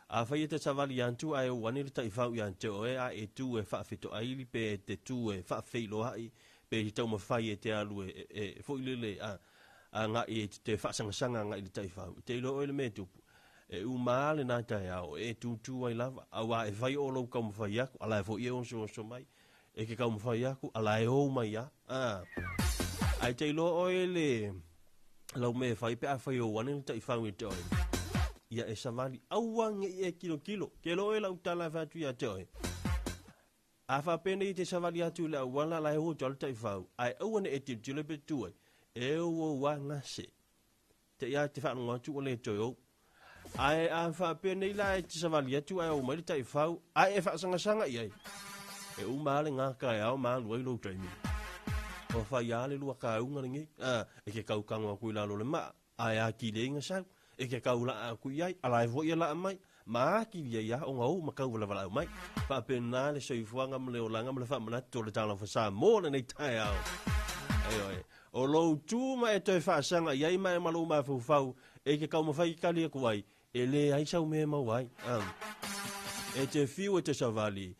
S3: Afai e te savali atu ae ou ane le taifau ia te oe a e tu e faafetoaili pe e te tu e faafeiloai pe te taumafai e te alu e, e, e foi lele a agai e te faasagasanga agai i le taifau. I te iloa oe le mea e tupu. E uma lava lena taeao e tūtū ai lava, auā e fai o lou kaumawhai aku, ala e foi e osooso mai, e ke kaumawhai aku, ala e ou mai a. A. Ai te iloa oe le lau mea e fai pe a fai ou ane le taifau i te oe. Ia e savali, aua nge i e kilokilo, ke loa oe lau tala e fai atu ia te oe. A faapenei te savali atu i le auala la e o atu a le taifau, ae aua ne i e tilotilo pe tu ai, e ou ou a gase. Te ia te faalogo atu ua le toe ou. Ae a faapenei la e te savali atu ae ou mai le taifau, ae e faasagasanga i ai. E uma lava le gaka e ao ma alu ai lou taimi. Ua fai lava le lua kāuga lenei, a, e ke kaukago aku i lalo o le maa, ae atili ai na sau, e ke kau laa aku i ai, a la e foi e laa mai, ma atili ai a ona ou ma kau valavalao mai. Faapena le soifuaga ma le olaga ma le faamanatu o le Talofa Samoa lenei taeao. Ioe. O lou tu ma e toe faasaga i ai ma e ma lou mafaufau e ke kaumafai ke kali aku ai, e leai sau mea e maua ai. E te fiu e te savali,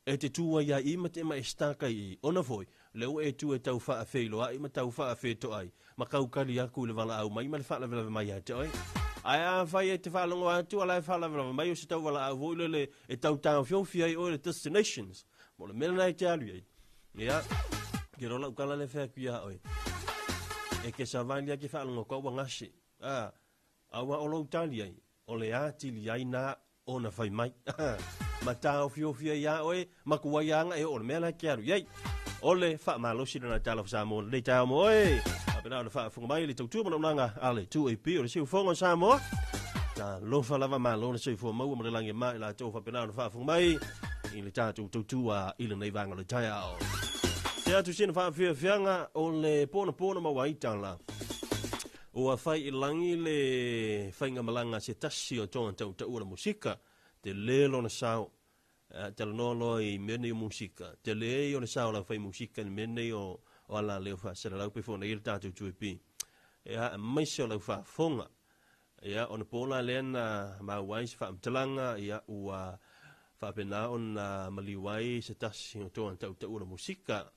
S3: E te tū ai a i ma te ma e staka i i. Ona foi, lea ua e tū e tau faafeiloai ma tau faafetoai, ma kaukali aku i le valaau mai ma le faalavelave mai ia te oe. Ae afai e te faalogo atu a la e faalavelave mai o se tau valaau foi lele e tau taofiofi ai oe le destinations, mo le mea lena e te alu i ai. Ia, ke loa lau tala lea fai atu ia oe. E ke savali a ke faalogo atu au ua gase. A, aua o lou tali ai, o le atili ai na ona fai mai. Ma taofiofi ai iā oe, ma kuai anga e oo le mea la e te alu i ai. O le faamalosi lena Talofa Samoa lenei taeao mo oe. Faapena ona faafofoga mai le tautua ma launaga a le 2AP o le Siufogo o Samoa. Talofa lava malo le soifua maua ma le lagi e ma i latou faapena ona faafofoga mai i le tatou tautua i lenei vaega o le taeao. Te atu sina faafiafiaga o le ponapona maua ai tala. Ua fai i lagi le faigamalaga a se tasi o toga tautaua le musika, tele lona sao. Talanoa loa i mea nei o musika, tele ia o le sao o le aufai musika i le mea nei o alaleo faasalalau pei foi ona i ai le tatou 2AP. Ia, aemaise o lau faafofoga. Ia, ona po la lea na maua ai se faamatalaga, ia, ua faapena ona maliu ai se tasi o toga tautaua le musika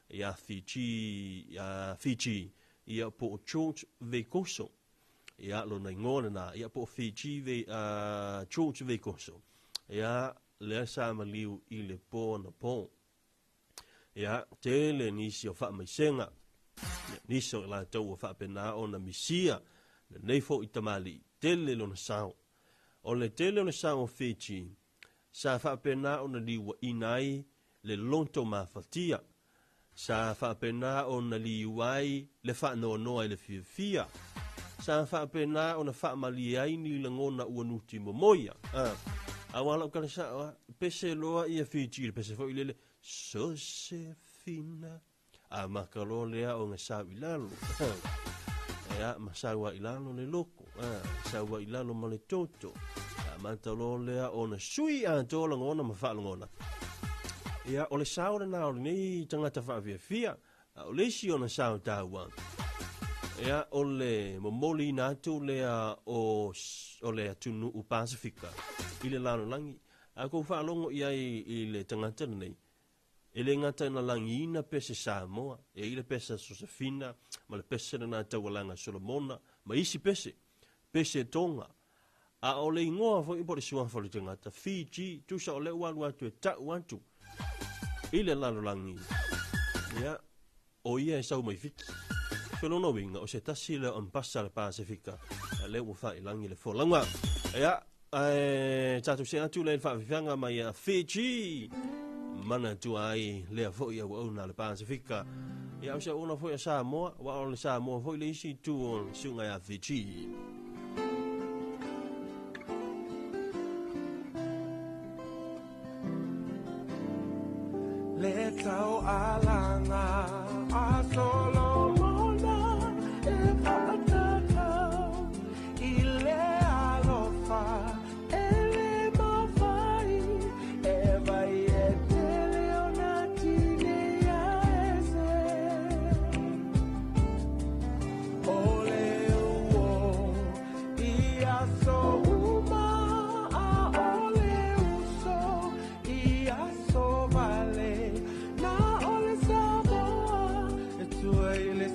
S3: ia Fiji, ia Fiji, ia po o George Veikoso. Ia lona igoa lena, ia po o Fiji Ve, George Veikoso. Ia lea sa maliu i le po anapo. Ia tele nisi o faamaisega, ia, nisi o i latou ua faapena ona misia lenei foi tamalii, tele lona sao. O le tele o le sao o Fiji, Sa faapena ona liuaina ai le loto mafatia. Sa faapena ona liu ai le faanoanoa i le fiafia. Sa faapena ona faamalie ai ni lagona ua nuti momoia. A, aua lau tala sao a, pese loa ia Fiji, le pese foi lele, Sosefina. A maka loa lea ona sau i lalo. Ea, ma sau ai i lalo le loko. A, sau ai i lalo ma le toto. A mata loa lea ona sui atoa lagona ma faalogona. Ia, o le sao lena o lenei tagata faafiafia, a o le isi ona sao taua. Ia, o le momoliina atu lea o, o le atunuu Pasifika i le lalolagi. A kou faalogo i ai i le tagata lenei, E le gata ina lagiina pese Samoa, e i ai le pese a Sosefina ma le pese lena taualaga a Solomona ma isi pese, pese Tonga. A o le igoa foi po o le suafa o le tagata, Fiji, tusa o lea ua alu atu e tau atu i le lalolagi. Ia, o ia e sau mai Fiti. Lona uiga o se tasi lea o mpasa le Pasefika lea ua faailagi le folauga. Ia, ae tatou see atu lea i le faafiafiaga mai ia Fiji manatua ai lea fo'i auauna a le Pasefika. Ia, o se auauna foi a Samoa, ua o le Samoa foi le isi itu o le su'uga iā Fiji.
S7: Le taualaga a Solomona e faatatau i le alofa e le mafai e vai e tele ona tineia ese. O le uo i aso uma a o le uso i aso vale. Na o le Samoa e tua i le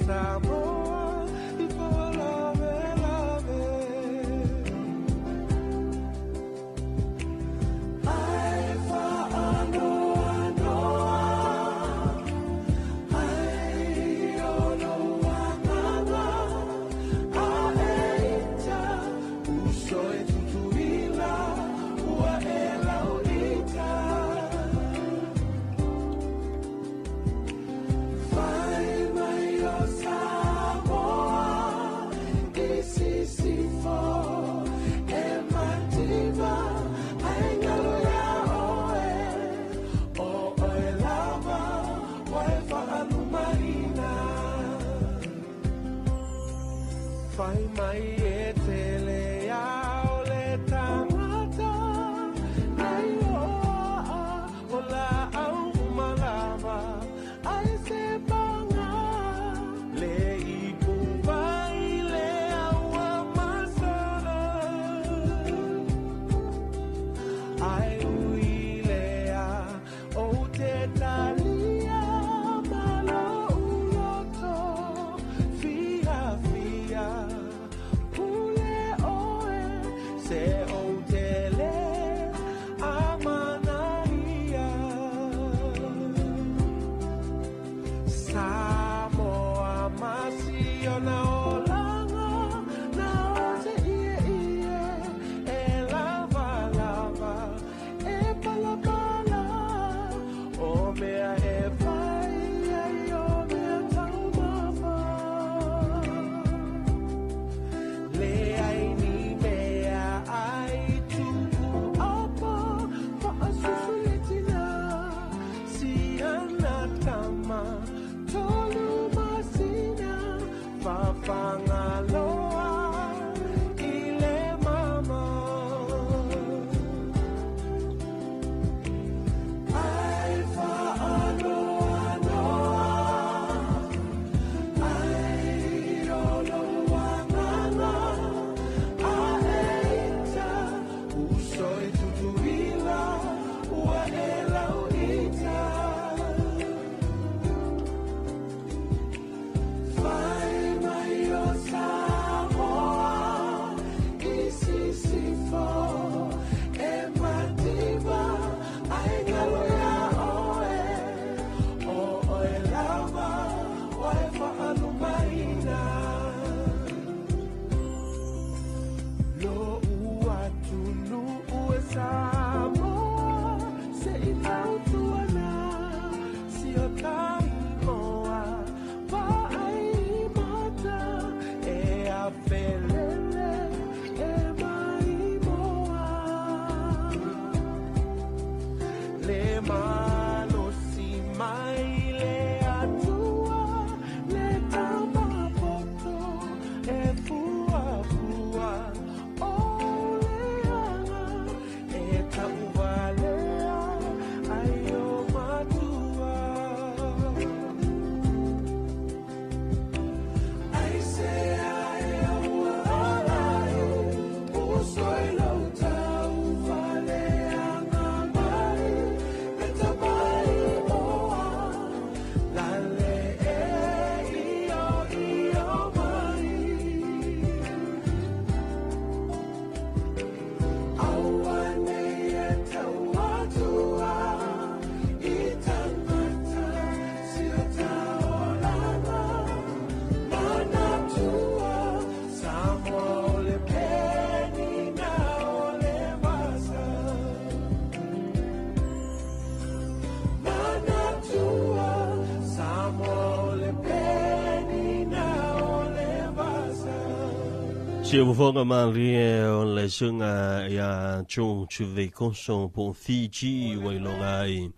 S3: Siufofoga malie o le suga ia George Veikoso po Fiji ua iloga ai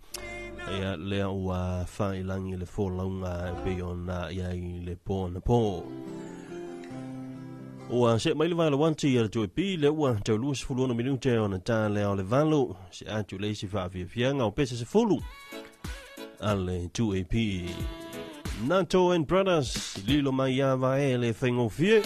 S3: ia lea ua faailangi le folauga e pei ona iai le po na po. Ua se mai le vaela wanti ia le 2AP le ua taulua 16 minute ona tā lea o le 8 se atu le isi faafiafiaga o pese 10 a le 2AP. Nato and Brothers, lilo mai ia vae le faigofie.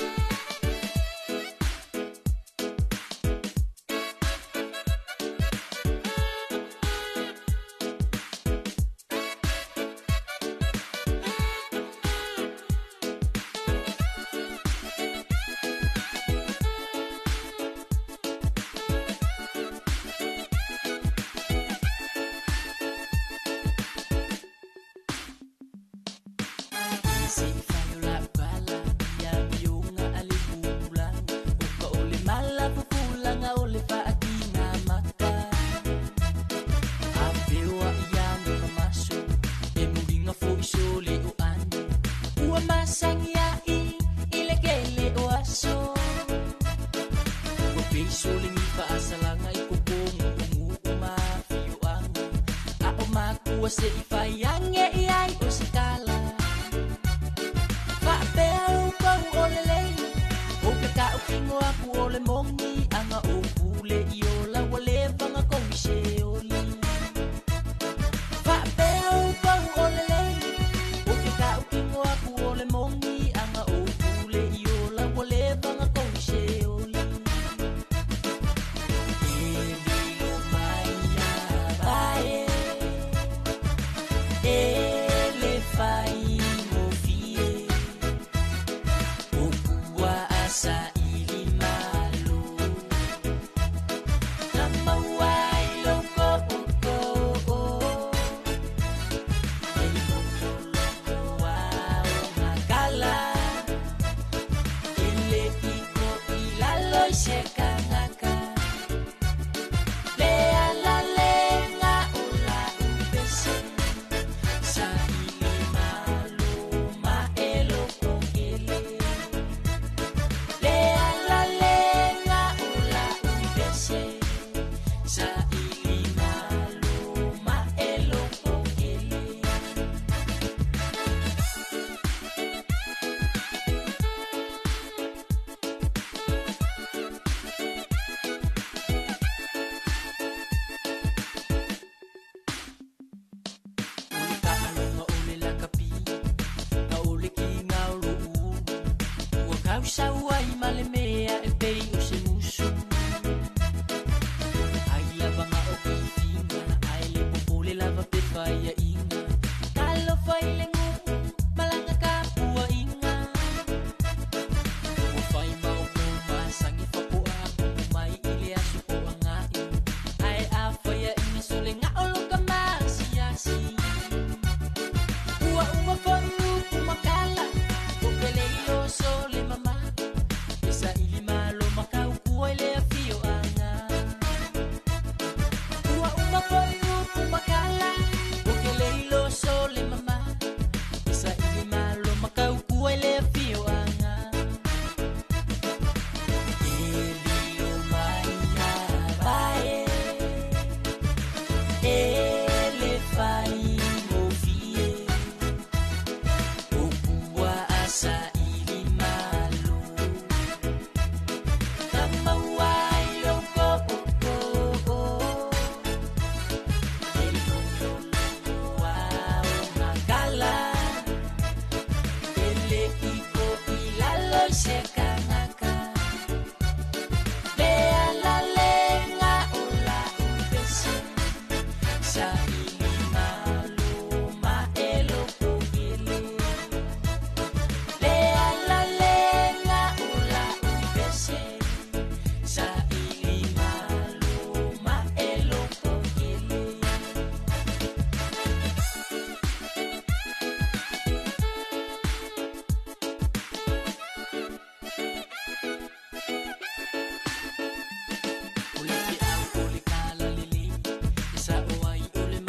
S8: Sa o ai o le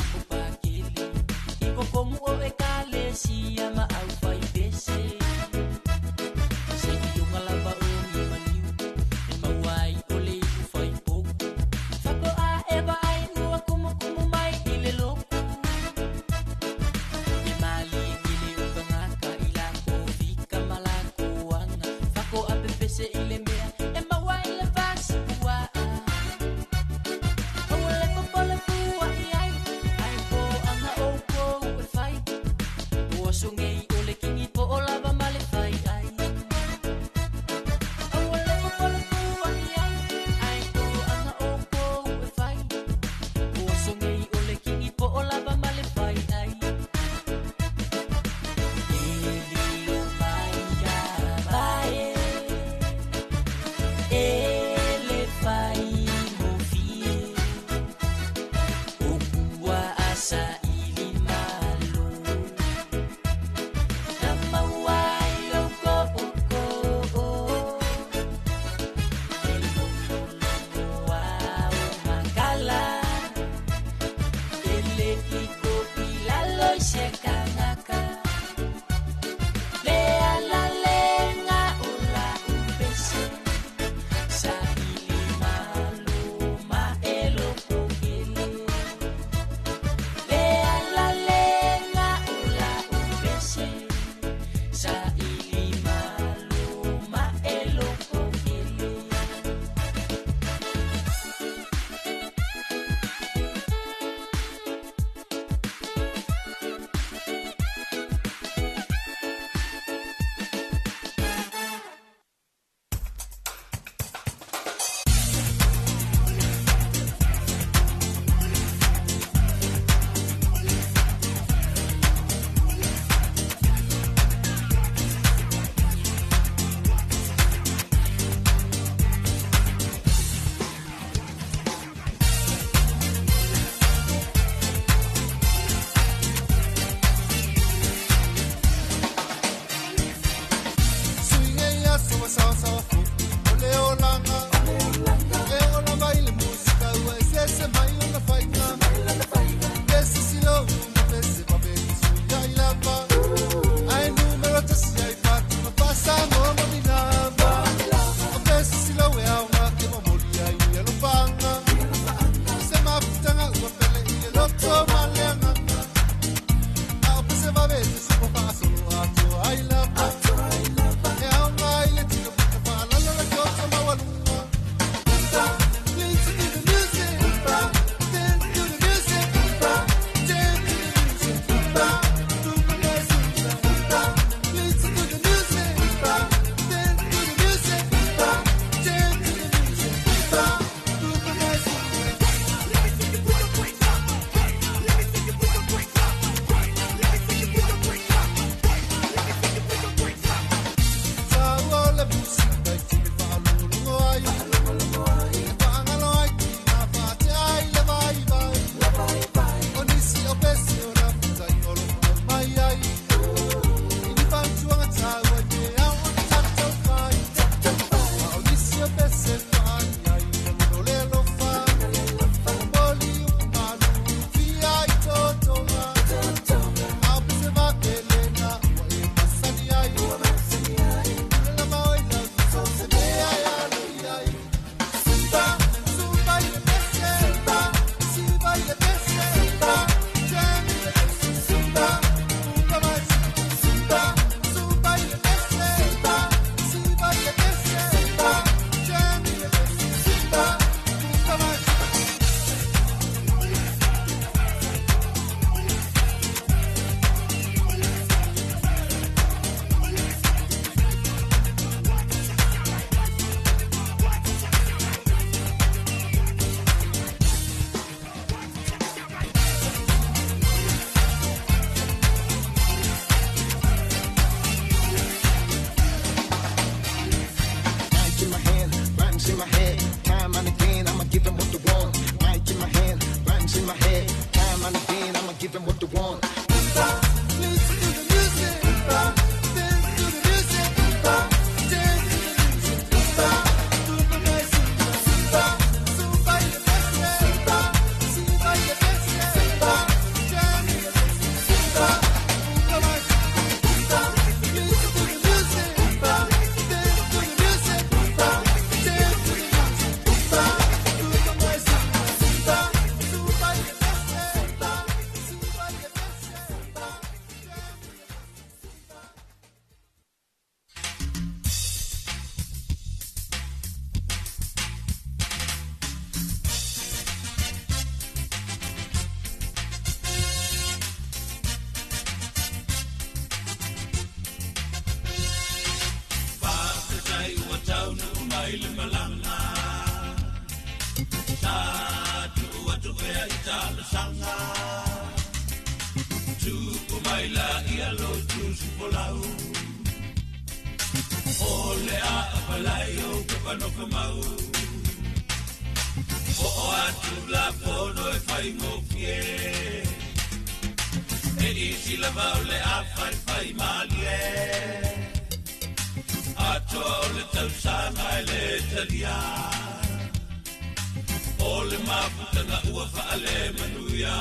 S8: O le mafutaga ua faale manuia.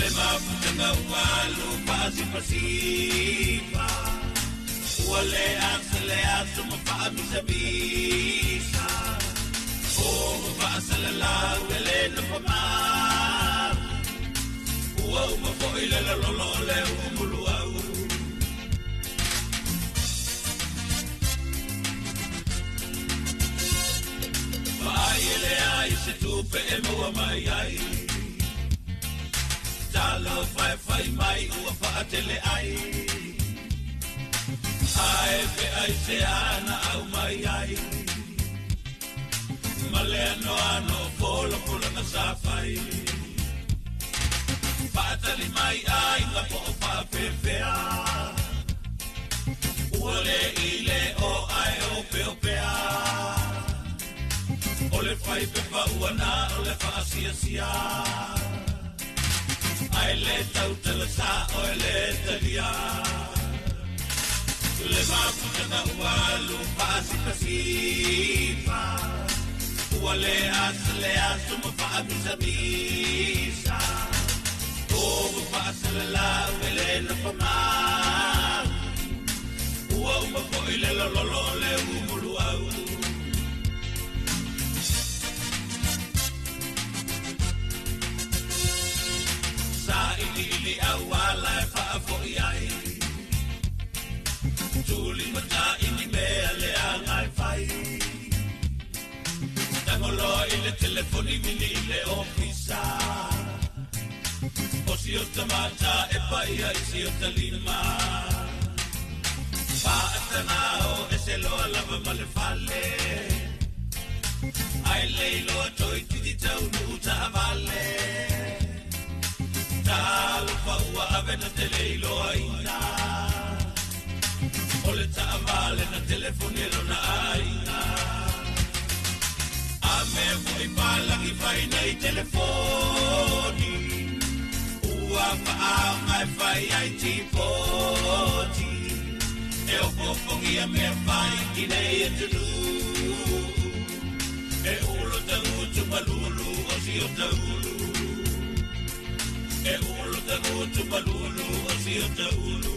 S8: Le mafutaga ua alu faasipasipa. Ua le asa le aso ma faamisamisa. O ma faasalalau e le nofomau. Ua uma fo'i le lalolo o le umuluau. Vaai e le ai se tupe e maua mai ai. Talo fai fai mai ua faatele ai. Ae pe ai se ana au mai ai. Ma le ano ano polo polo na sa fai. Faatali mai ai nga po o faafefea. Ua le i le o ae o peo pea. O le fai pepa ua na o le faasiasia. Ai le tautala sa o e le talia. Le mafutaga ua alu faasipasipa. Ua le asa le aso ma faamisamisa. O ma faasalalau e le nofomau. Ua uma fo'i le lololo o le umuluau. Sa ili ili au ala e faafoi ai. Tuli mata ini mea le anga e fai. Tangoloa i le telefoni vili i le ofisa. O si o tamata e paia i si o talima. Paatana o e se loa lava ma le fale. Ai le iloa toi titi tau nuu taavale. Talofa ua ave na tele iloa ina. O le taavale na telefoni e lona aiga. A mea foi palagi fai nei telefoni. Ua faaoga e fai ai tipoti. E opopogia mea fai i nei atunuu. E ulo tagutu malulu o si o taulu. E ulo tagutu malulu o si o taulu.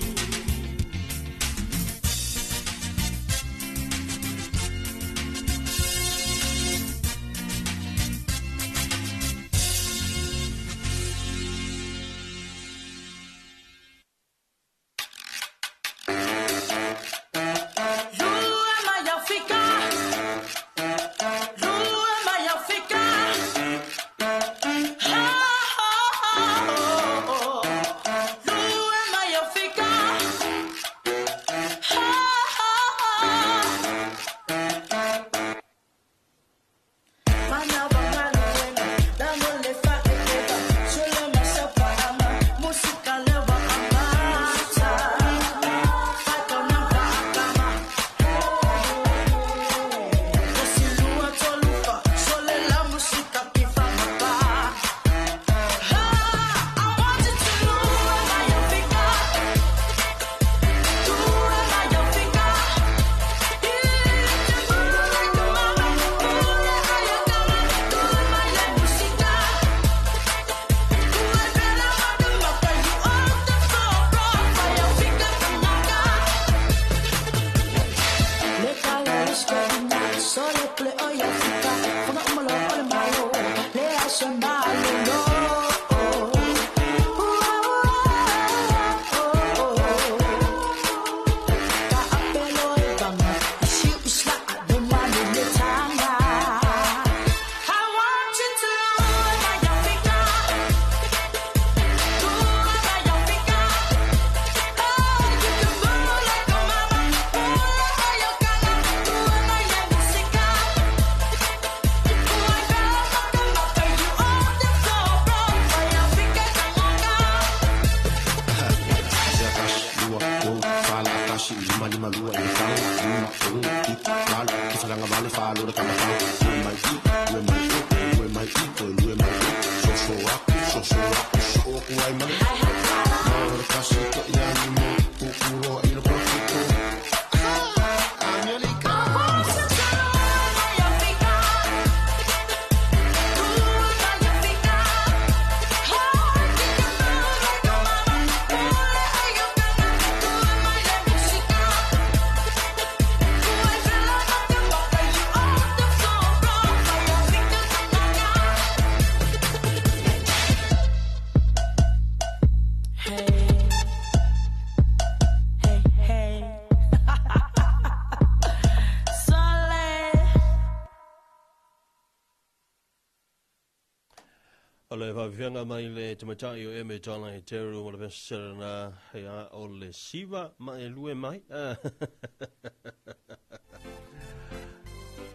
S3: Fianga mai le tamatai o eme tala e teru mo le vesera ia o le siva ma e lue mai.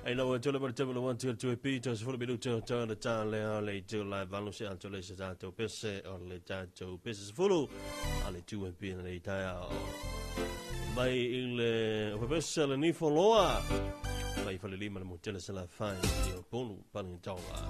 S3: Ai lau tole ma te one two two p to se fulu minuta ta le ta le a le te la valu se a tole se ta to pese o le ta to pese se fulu a le tu e pi le ta o mai i le o pese le ni foloa mai fale lima le motele se la fai i o ponu palinga taula.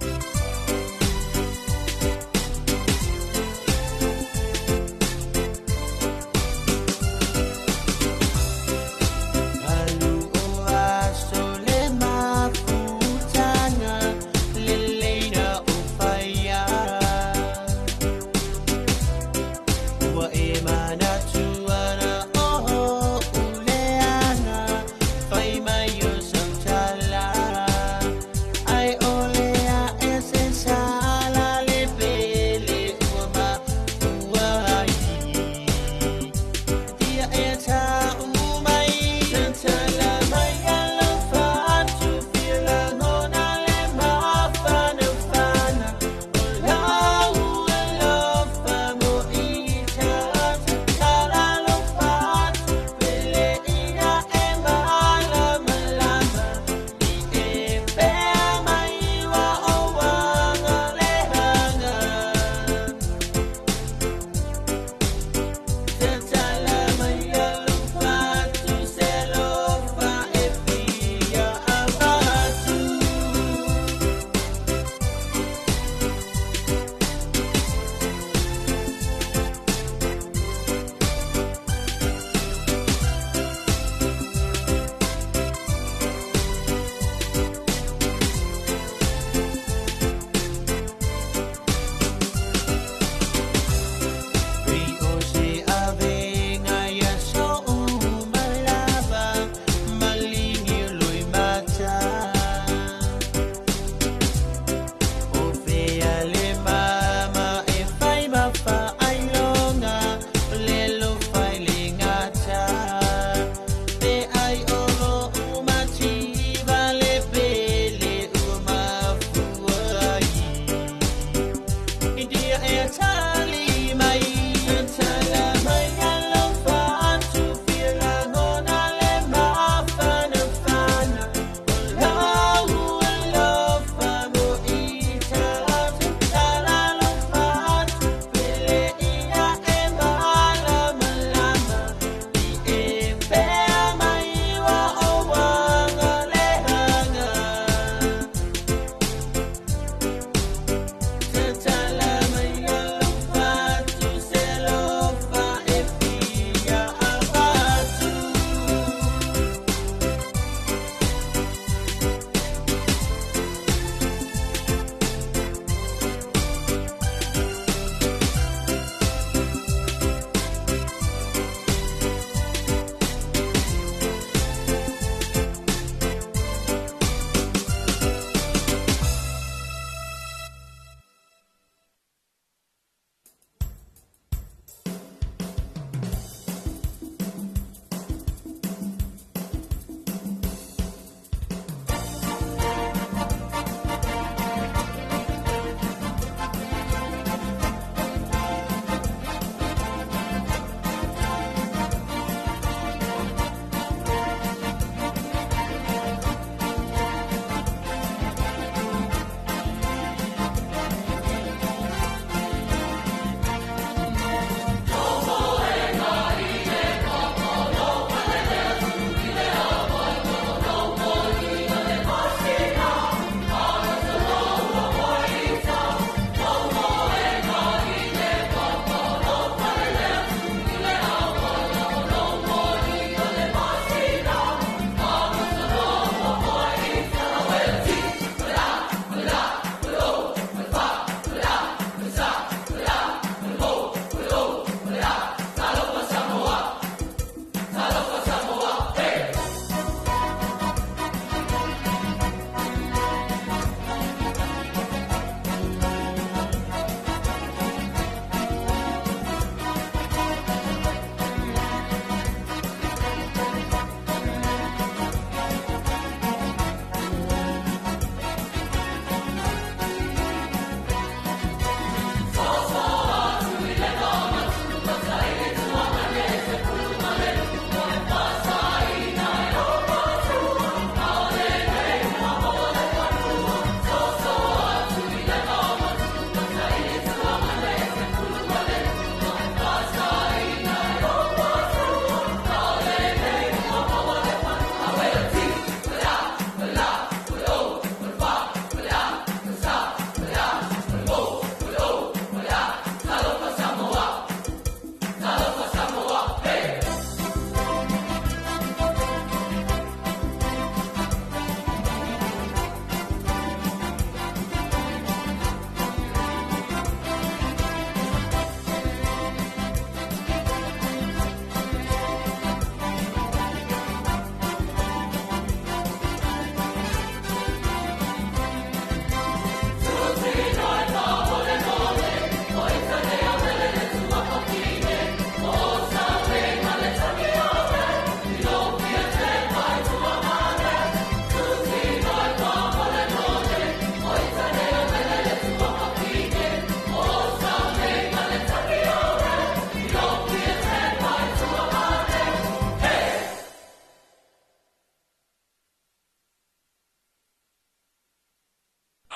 S7: Tala mai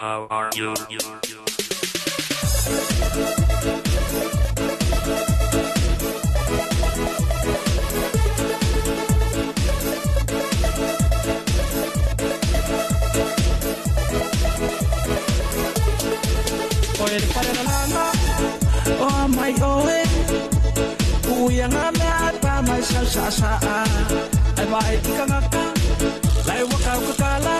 S8: How are you?
S7: Oe le wharelalanga o a mai oe Ui anga mea ai pā mai sau sa sa a Ai vai i kangaka Lai waka ukakala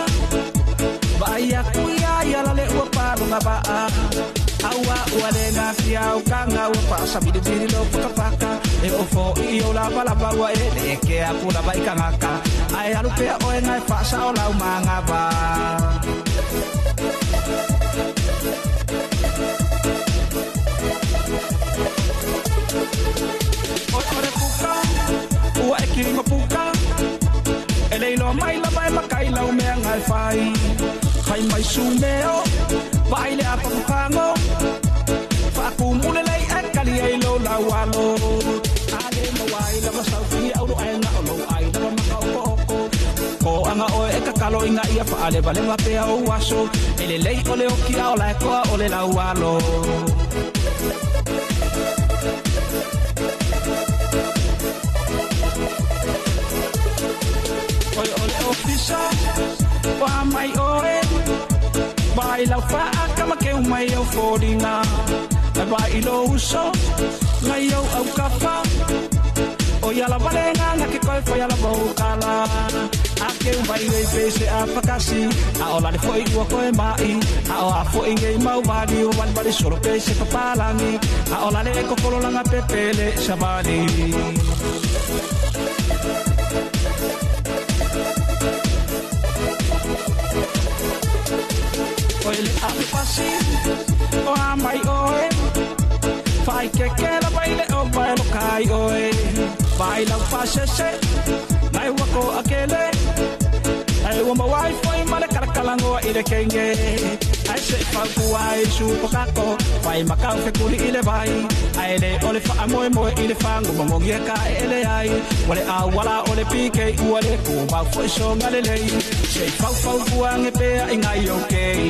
S7: Vai aku ia ia lale ua palunga va'a Aua ua le ngā fia au ka ngā ua pa sa vili vili lo paka paka E ofo i o lava lava ua e le ke aku lava i kangaka Ai alu pea oe ngai whaasa o lau manga va. Oi ore puka, ua e kiri mapuka E leilo mai lava e makai lau mea ngai whai Whai mai sumeo, vai le apa pukango Whaakumule lei e kali ei lo lau alo Ale mawai lava sau fi au ro ai nga o lo ai lava maka oko oko Ko anga oe e kakalo inga ia whaale vale mapea o aso E le lei ole o ki ao lai koa ole lau alo. Oi ole ofisa, wa mai oe Vai lau whaaka ma keu mai au fōringa Ai vai lo uso, ngai au au kawha O ia la valenga nga ke koe whai ala vokala A keu mai ngei pese a whakasi A o lale foi ua koe mai A o a foi ngei mau wali O wali wali solo pese papalangi A o lale e kokolo langa pepele savali. Oi le ape pasi, o a mai oe Whai ke ke la vai le o vai lo kai oe Vai lau pasese, nai wako akele Ai ua mawai foi ma le kalakalangoa i le kenge Ai se whauku ai supakako Whai makau fe kuli i le vai Ai le ole wha moe moe i le whangu Mamongi e ka e ele ai Wale au wala ole pike ua le ku mau foi so ngale lei Se whau whau kua nge pea i ngai okay.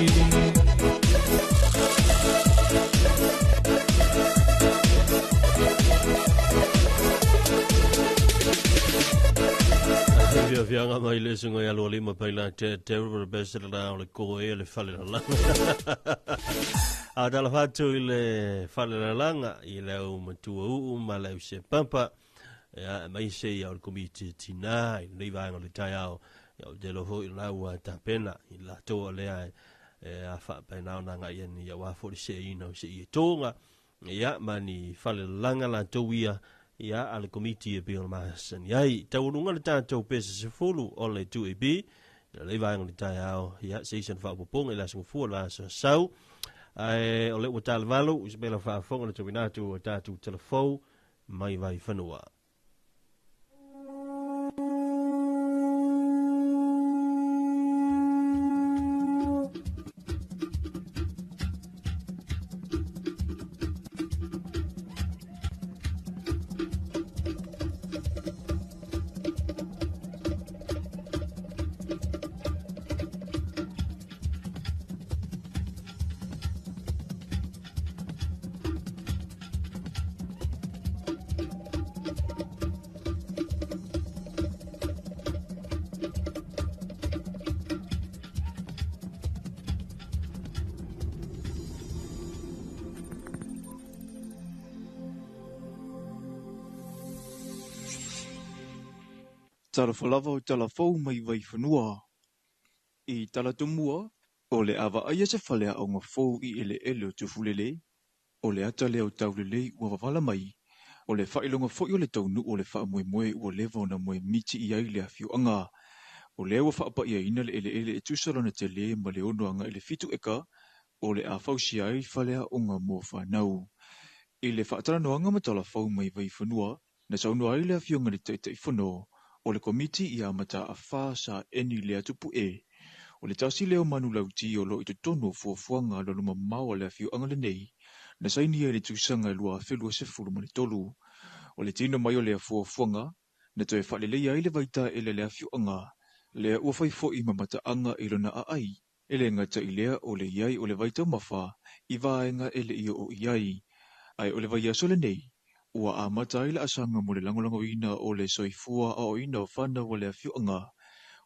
S3: Fianga mai le singa ia loli ma paila te te ru best la o le ko e le fale la. A dala fatu i le fale la langa i le au matua uu ma le au se pampa ia mai se ia o le komiti tina i le vaenga o le taiao ia o te loho i lau a tapena i la toa lea e a whaapena o nanga ia ni ia wā fori se ina o se i e tōnga ia mani fale langa la tau ia ia a le komiti e pei o le masani ai taualuga le tatou pesa sefulu o le 2AB le vaega o le taeao ia seisa na faapopoga i le asogafua le asasau ae o le ua talavalu i sepela faafofoga le tuuina atu o tatou telefou mai Vaifanua.
S4: Talofa lava o talafou mai Vaifanua. I talatumua, o le avaaia se faleaoga fou i eleele o Tufulele, o le ata lea o taulelei ua vavala mai, o le faailoga foi o le taunuu o le faamoemoe ua leva ona moemiti i ai le afioaga. O lea ua faapa'iaina le eleele e tusa lona tele ma le 6 agai le 7 eka, o le a fausia ai faleaoga mo fanau. I le faatalanoaga ma talafou mai Vaifanua, na saunoa ai le afioga le Taitaifono, o le komiti ia mata a wha sa eni le atupu e. O le tasi leo manu lauti o lo i totonu o fuafuaga lo luma mau a le afioaga lenei, na saini ai le tausaga e 2023. O le tino mai o le fuafuaga, na toe faaleleia ai le vaitaele le afioaga, lea ua fai fo'i ma mataaga i lona aai, E le gata i lea o le i ai o le vaitaumafa i vaega e le i oo i ai. Ae o le vaiaso lenei, ua amata ai laasaga mo le lagolagoina o le soifua aoaoina o fanau a le afioaga.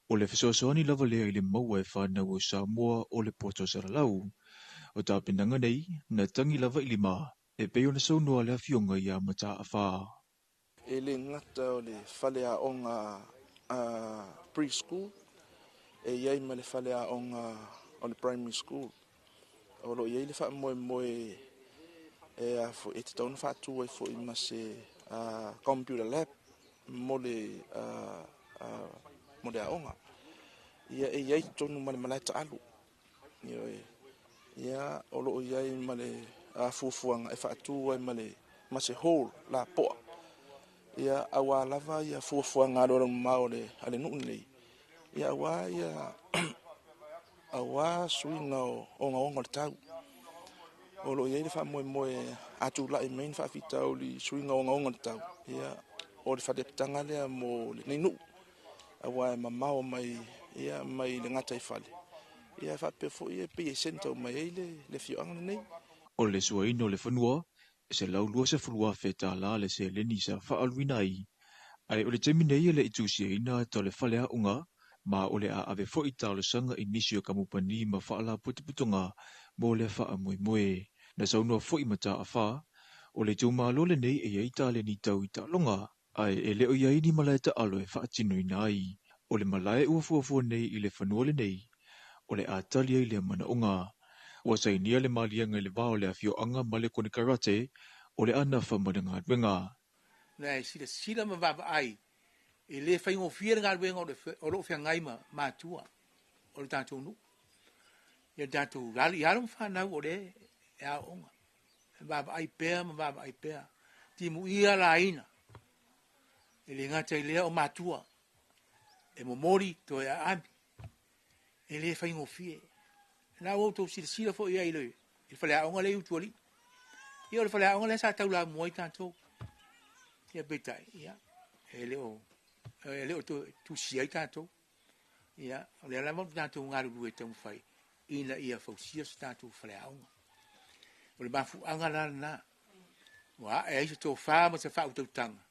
S4: O le fesoasoani lava lea i le maua e fanau o Samoa o le poto salalau. O tapenaga nei, na tagi lava i lima, e pei ona saunoa le afioga ia Mataafa.
S5: E le gata o le faleaoga preschool, e i ai ma le faleaoga o le primary school. O lo o i ai le faamoemoe e a foi e tatau ona faatu ai foi ma se computer lab mo le aoga. Ia e i ai totonu ma le malae taalu. Ia o lo o i ai ma le fuafuaga e faatu ai ma se hall lapoa. Ia auā lava ia fuafuaga alualumamao a le nuu lenei. Ia auā suiga o ogaoga o le tau. O lo o i ai le faamoemoe a tulai mai ni faafitauli suiga o ogaoga o le tau. Ia o le faleapitaga lea mo lenei nuu. Auā e mamao mai, ia, mai le gataifale. Ia faapea foi e pei e centre mai ai le afioaga lenei.
S4: O le suaina o le fanua, e $120,000 le seleni sa faaluina ai. Ae o le taimi nei e le i tusiaina ata o le faleaoga, ma o le a ave foi talosaga i nisi o kamupani ma faalapotopotoga mo le faamoemoe. Na saunoa foi Mataafa, o le itumalo lenei e i ai taleni tau i taaloga, ae e le o i ai ni malae taalo e faatinoina ai. O le malae ua fuafua nei i le fanua lenei, o le a tali ai lea manaoga. Ua sainia le maliega i le va o le afioaga ma le konekarate, o le a nafa ma le galuega.
S6: Na e silasila ma vaavaai e le faigofie le galuega o loo feagai ma matua o le tatou nuu. Ia tatou alii alo ma fanau o le e aooga. E vaavaai pea ma vaavaai pea. Timuia laina. E le gata i lea o matua. E momoli toe aami. E le faigofie. Na ua outou silasila foi ai i le faleaoga le i utualii. Ia o le faleaoga lea sa taulamua ai tatou. Ia peitai, ia, e le o tusi ai tatou. Ia, o lea lava o tatou galulue taumafai ina ia fausia se tatou faleaoga. O le mafuaaga la lena. Ua ae ai se tofa ma se faautautaga.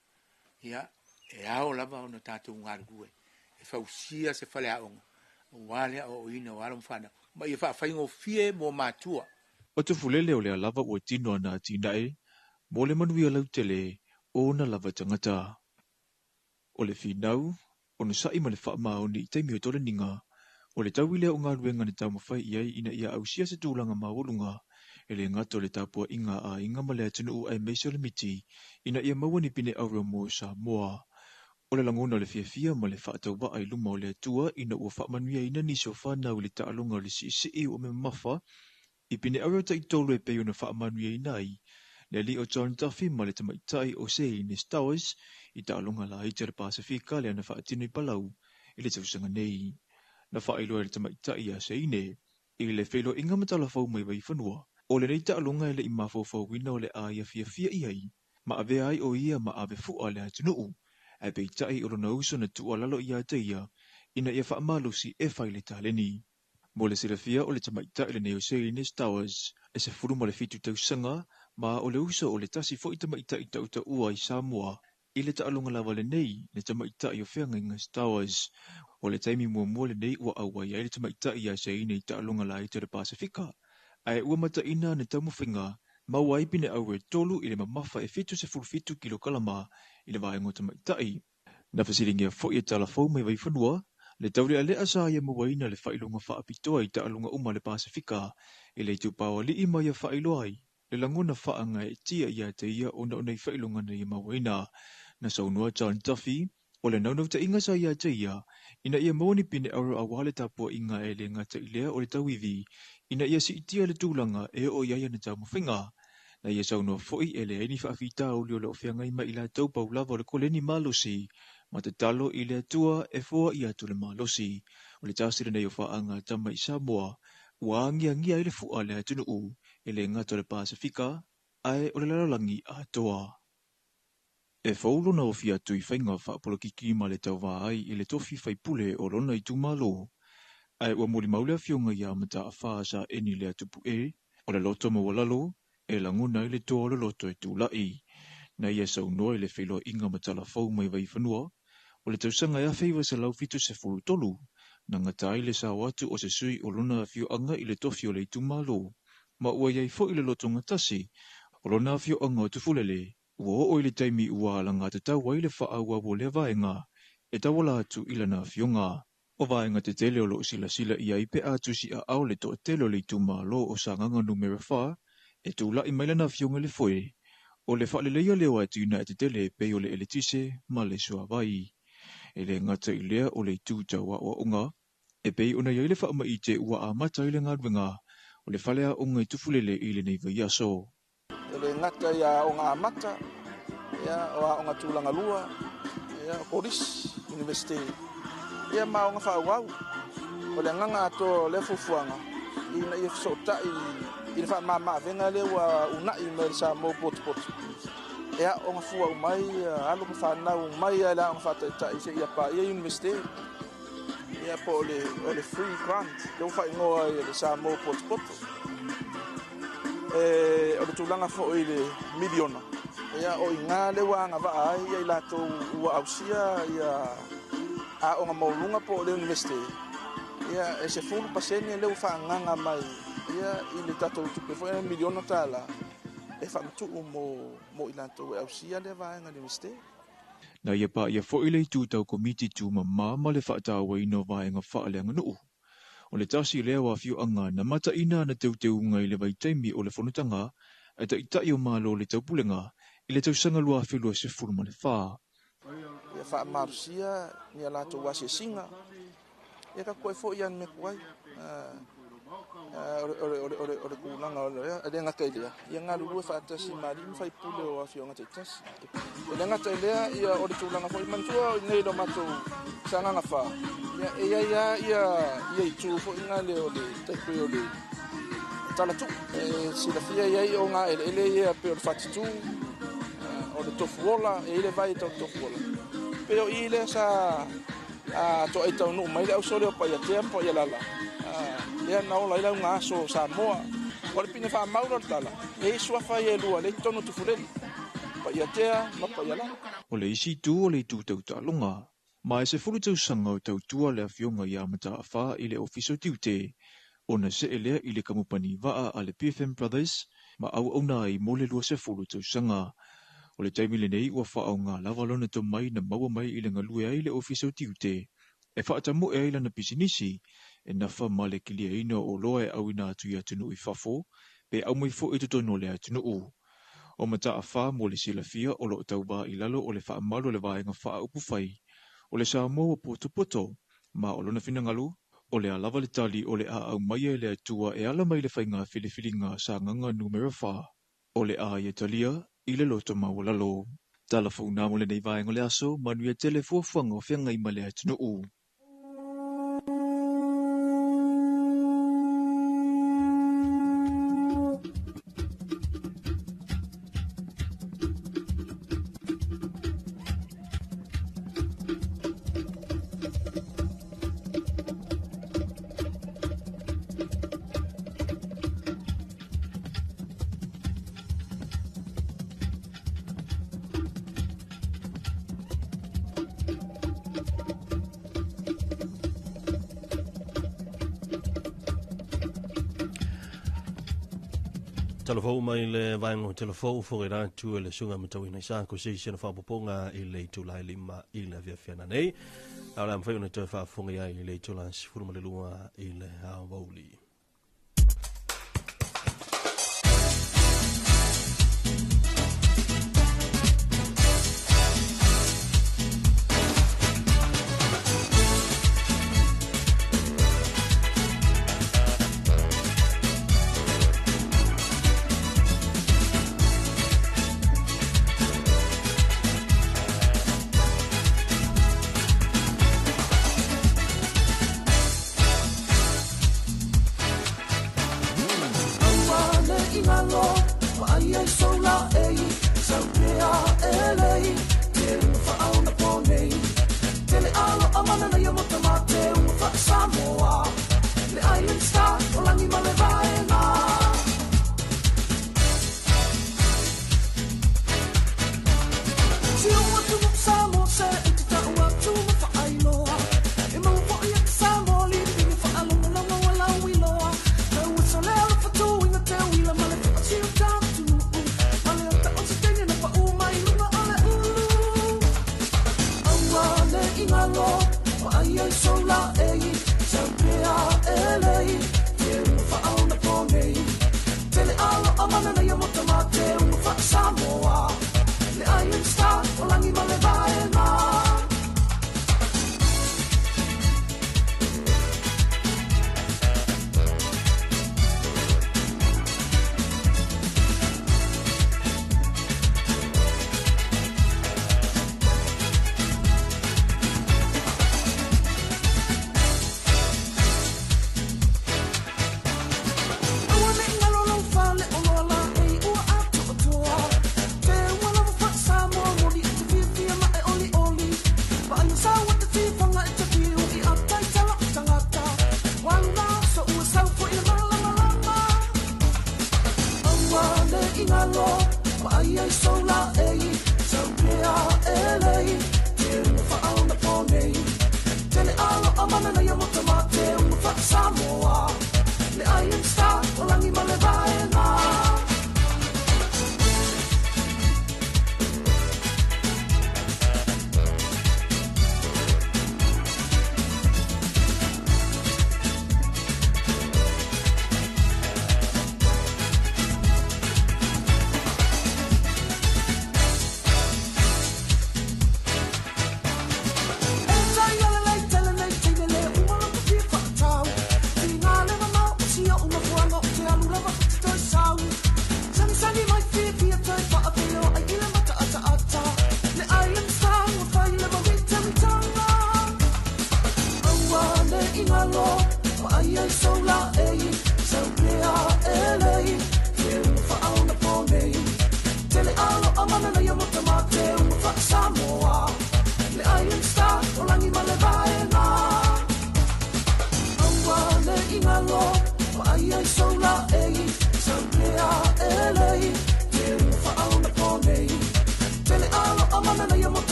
S6: Ia, e ao lava ona tatou galulue e fausia se faleaoga. Ua lea aoaoina o alo ma fanau. Ma ia faafaigofie mo matua.
S4: O Tufulele o lea lava ua tino ana atinae, mo le manuia lautele o ona lava tagata. O le finau, onosa'i ma le faamaoni i taimi o toleniga, o le tau i lea o galuega na taumafai i ai ina ia ausia se tulaga maualuga, e le gata o le tapuaiga a aiga ma le atunuu aemaise o le miti, ina ia maua ni pine auro mo Samoa. O le lagona o le fiafia ma le faatauvaa i luma o le Atua ina ua faamanuiaina nisi o fanau i le taaloga o le siisii ua mamafa, i pine auro taitolu e pei ona faamanuiaina ai, le alii o John Duffy ma le tamaitai o Seine Stowers i taaloga laiti o le Pasifika le ana faatino i Palau i le tausaga nei. Na faailoa e le tamaitai ia Seine i le feiloaiga ma talafau mai Vaifanua, o lenei taaloga e le i mafaufauina o le a ia fiafia i ai, ma avea ai o ia ma ave fua le atunuu, ae peitai o lona uso na tuualalo ia te ia, ina ia faamalosi e fai le taleni. Mo le silafia o le tamaitai lenei o Seine Stowers, e 17 tausaga ma o le uso o le tasi foi tamaitai tautaua i Samoa, i le taaloga lava lenei le tamaitai o feagaiga Stowers. O le taimi muamua lenei ua auai ai le tamaitai ia Seine i taaloga laiti o le Pasifika, ae ua mataina na taumafaiga maua ai pine auro e 3 i le mamafa e 77 kilokalama i le vaega o tamaitai. Na fesiligia foi e talafou mai Vaifanua, le taulealea sa ia mauaina le faailoga faapitoa i taaloga uma le Pasifika i le itupa o alii ma ia faailoa ai le lagona faagaeetia ia te ia ona o nei faailoga na ia mauaina. Na saunoa John Duffy, o le naunautaiga sa ia te ia, ina ia maua ni pine auro auā le tapuaiga e le gata i lea o le tauivi, ina ia siitia le tulaga e oo i ai ana taumafaiga. Na ia saunoa foi e leai ni faafitauli o le o feagai ma i latou pau lava o le koleni malosi, ma tatalo i le Atua e foai atu le malosi. O le tasi lenei o faaga a tama i Samoa, ua agiagia ai le fua le atunuu e le gata o le Pasifika, ae o le lalolagi atoa. E fou lona ofi atu i faiga faapolokiki ma le tauvā ai i le tofi faipule o lona itumalo. Ae ua molimau le afioga ia Mataafa sa eni lea tupu'e, o le loto maualalo, e lagona ai le toa o le loto e tula'i. Na ia saunoa i le feiloaiga ma talafou mai Vaifanua, o le tausaga e 1973, na gata ai le sao atu o se sui o lona afioaga i le tofi o le itumalo, ma ua i ai foi le lotogatasi o lona afioaga o Tufulele, ua oo i le taimi ua alagatatau ai le faaauau o lea vaega e tauala atu i lana afioga. O vaega tetele o loo silasila i ai pe a tusiaao le toatele o le itumalo o Sagaga Numera 4 e tula'i mai lana afioga i le foe, o le faaleleia lea o atinae tetele e pei o le eletise ma le suavai. E le gata i lea o le itu tau aoaoga, e pei ona i ai le faamaite ua amata ai le galuega o le faleaoga i Tufulele i lenei vaiaso.
S5: E le gata i aoga amata, ia, o aoga tulaga lua, ia, o kolisi, Universite, ia ma aoga faaauau. O le agaga atoa o lea fuafuaga, ina ia fesootai i le faamama-avega lea ua uunai mai e le Samoa potopoto, e aoga fua uma ai alo ma fanau mai lava i le aoga faataitai seia paia Universite, ia po o le free grant lea ua faaigoa ai e le Samoa potopoto. E, o le tulaga foi i le miliona, ia, o i ina lea ua agavaa ai ia i latou ua ausia ia aoga maualuluga po o le Universite, ia, e 10% lea ua faaagaaga mai ia i le tatou tupe foi miliona tala e faamatuu mo i latou e ausia lea vaega i le Universite.
S4: Na ia paia foi le itu tau komiti tumamā ma le faatauaina o vaega faaleaganuu. O le tasi lea o afioaga na mataina ana teuteuga i le vaitaimi o le fonotaga a Taitai o Malo o le Taupulega i le tausaga 2024.
S5: Ia faamalosia ni a latou asiasiga, ia tatou toe foi lava i le mea tuai. O le tulaga o le le gata i lea, ia galulue faatasi ma alii ma faipule o afioaga taitasi. E le gata i lea, ia o le tulaga foi, manatua i inei i le matou Sagaga 4, ia e i ai lava ia itu foi na le o le tai pei o le talatuu. E silafia e i ai ogaeleele ia pei o le fatitu, o le tofuola, e i ai le vai tau tofuola. Pei o i lea sa toai taunuu mai le ausole o Paiatea ma Paialala, lea na ola ai le augaaso o Samoa. O le pine faamau lea o le tala, e i ai suafa ia e lua lea i totonu o Tufulele, Paiatea ma Paialala.
S4: O le isi itu o le itu tau taaloga, ma e 10 tausaga o tautua le afioga ia Mataafa i le Ofisa o Tiute, ona see lea i le kamupani vaa a le PFM Brothers ma auauna ai mo le 20 tausaga. O le taimi lenei ua faaaoga lava lona tomai na maua mai i le galue ai i le Ofisa o Tiute e faatamu'e ai lana pisinisi e nafa ma le kiliaina o oloa e auina atu i atunuu i fafo pe aumai foi i totonu o le atunuu. O Mataafa mo le silafia o loo tauvā i lalo o le faamalu a le vaega faaupufai o le Samoa ua potopoto, ma o lona finagalo o le a lava le tali o le a aumaia e le Atua e ala mai le faiga filifiliga a Sagaga Numera 4, o le a ia talia i le loto maualalo. Tala fou mo lenei vaega o le aso, manuia tele fuafuaga o feagai ma le atunuu.
S3: Talafou mai le vaega o Talafou foge atu e le susuga matauina i sa ko se isi ona faaopoopoga i le itula e 5 i le afiafi nei. A o le a mafai ona toe faafofoga ai i le itula 12 i le aoauli.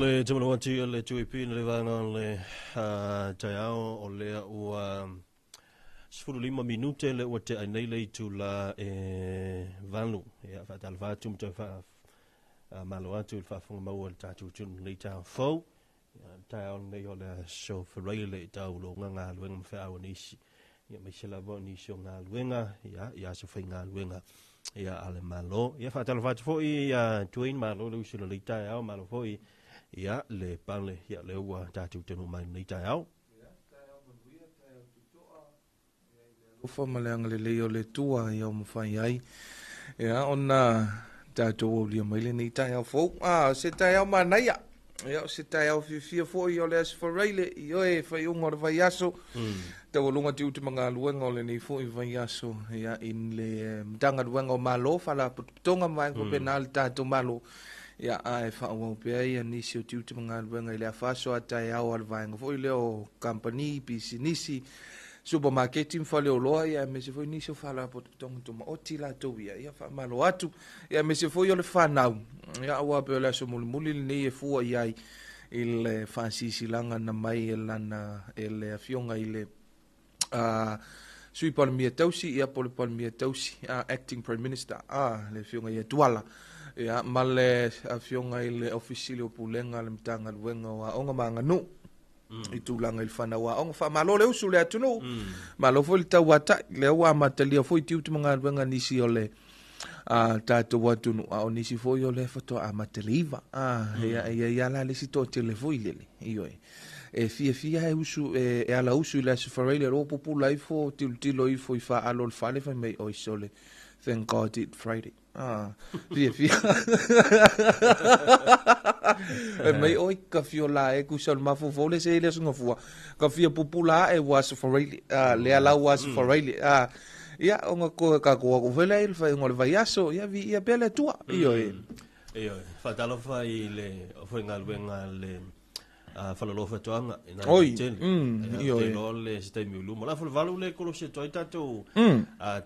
S3: le tumalo atu i le 2AP na le vanga o le taeao o lea ua 15 minute le ua te ai nei le itula e 8. Ia, faatalofa atu ma toe faa malo atu i le faafofoga maua i le tatou tunu lenei taeao fou. Ia, le taeao lenei o le aso Faraile i tauloga galuega ma feau a nisi. Ia, aemaise lava o nisi o galuega, ia, i aso faigaluega, ia, a le Malo. Ia, faatalofa atu foi ia Dwayne, malo le uso i lenei taeao, malo foi, ia, le pale, ia, lea ua tatou taunuu mai i lenei taeao.
S9: Alofa ma le agalelei o le Atua ia ua mafai ai ia ona tatou aulia mai lenei taeao fou. Ah, se taeao manaia. Ia, o se taeao fiafia foi o le Aso Faraile, ioe, faaiuga o le vaiaso. Taualuga tiute ma galuega o lenei foi vaiaso, ia, i le Matagaluega o Malo, Faalapotopotoga ma vaega faapena le tatou Malo. Ia, ae faaauau pea ia nisi o tiute ma galuega i le afa aso a taeao a le vaega foi lea o kamupani, pisinisi, supamaketi ma faleoloa, ia, aemaise foi nisi o faalapotopotoga tumaoti latou ia, ia faamalo atu. Ia, aemaise foi o le fanau, ia, aua pei o le aso mulimuli lenei e fua i ai i le faasisilaga na mai e lana, e le afioga i le Sui Palemia Tausi, ia, po o le Palemia Tausi, Acting Prime Minister, le afioga ia Tuala, ia, ma le afioga i le Ofisa Sili o Pulega a le Matagaluega o Aoga ma Aganuu, i tulaga i le fanau aoga. Faamalo le usu le atunuu, malo foi le tauatai, lea ua amatalia foi tiute ma galuega nisi o le tatou atunuu, a o nisi foi o lea faatoa amata le 9. Ia, ia, ia la le isi toatele foi lele, ioe. E fiafia e usu, e ala usu i le Aso Faraile, o lo o pupula ifo, tilotilo ifo i faalo o le fale, fai mai, oi sole, thank God it's Friday. Fiafia. Fai mai, oi, ka fio la e kusa o le mafaufau le se i le aso gafua. Ka fia pupula ae ua Aso Faraile. Lea la ua Aso Faraile. Ia, ona ko ka ko aku fele i le faaiuga o le vaiaso, ia viia pea le Atua. Ioe.
S3: Ioe, faatalofa i le aufaigaluega a le Falaloa Faatoaga i nai
S9: Oi,
S3: tele.
S9: ioe.
S3: Ou te iloa le se taimi o luma. O le afa o le 8 le kolosi atu ai tatou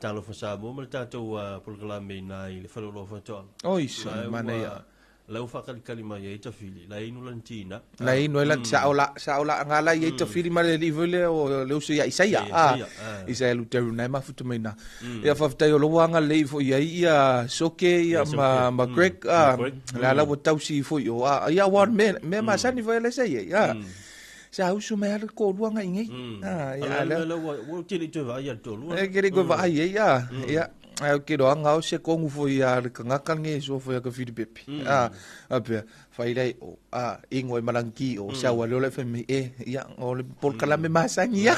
S3: Talofa Samoa ma le tatou polokalame i ina i le Falaloa Faatoaga.
S9: Oi, sa manaia.
S3: La ua faakalikali mai ai tafili, la inu lana tina.
S9: La inu ai lana, sa o la, sa o la ngala i ai tafili ma le alii foi lea o le uso ia Isaia. Isaia Luteru na e mafuta mai na. Ia faafetai o lou agalelei foi i ai ia Soke ia ma ma Greg le ala ua tausi foi o a ia ua me me masani foi le sa ia. Sa usu mai ala ko lua ngai ngai.
S3: Ia ala ua ua tele toe vaai ia to lua.
S9: E kere ko vaai ia. Ia ai ke roa ngao se kongu foi ia le kangaka nge so foi ka Filipepe. A pea fai lei o a ingo e malangi o sa wa le fai mai e ia o le polokalame masani ia.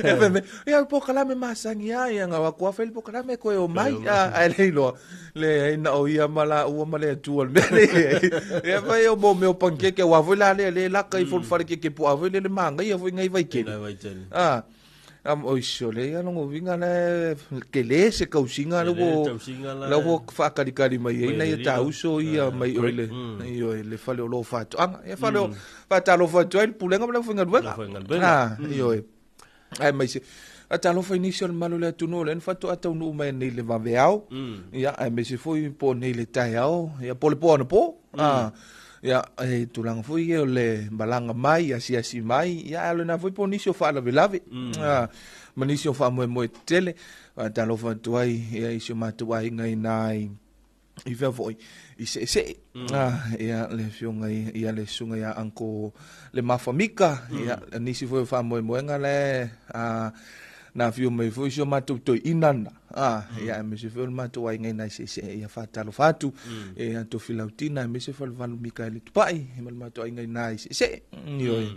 S9: E fai mai ia polokalame masani ia ia nga wa kua fai le polokalame koe o mai a ai le iloa le ai na o ia ma la ua ma le atua le mea le ia fai o mo mea o pankeke wa foi la le le laka i fo fale keke po a foi le le manga ia foi ngai vai kele.
S3: Ngai vai tele.
S9: Am oi sole ia longo vinga le ke le se kausinga le wo la wo whakalikali mai ai na ia tauso ia mai oi le i oi le fale o lo whatoanga ia fale o whatalofa atu ai le pulega ma le aufaigaluega i oi ai mai se atalofa i nisi o le malo le atunuu o le faatoa taunuu mai nei le vaveao ia ai mai se foi po nei le taeao ia po le po ana po ia e tulaga foi ia o le malaga mai asiasi mai ia a lena foi po nisi o faalavelave ma nisi o faamoemoe tetele faatalofa atu ai ia i si o matou aiga i na i fea foi i seesee ia le afioga ia le susuga ia Uncle le Mafamika ia nisi foi o faamoemoega le na afio mai foi si o matou toeaina na ia aemaise foi o le matou aiga i nai seesee ia faatalofa atu e a Tofilau Tina aemaise foi o le valu Mikaele Tupai ma le matou aiga i nai seesee ioe.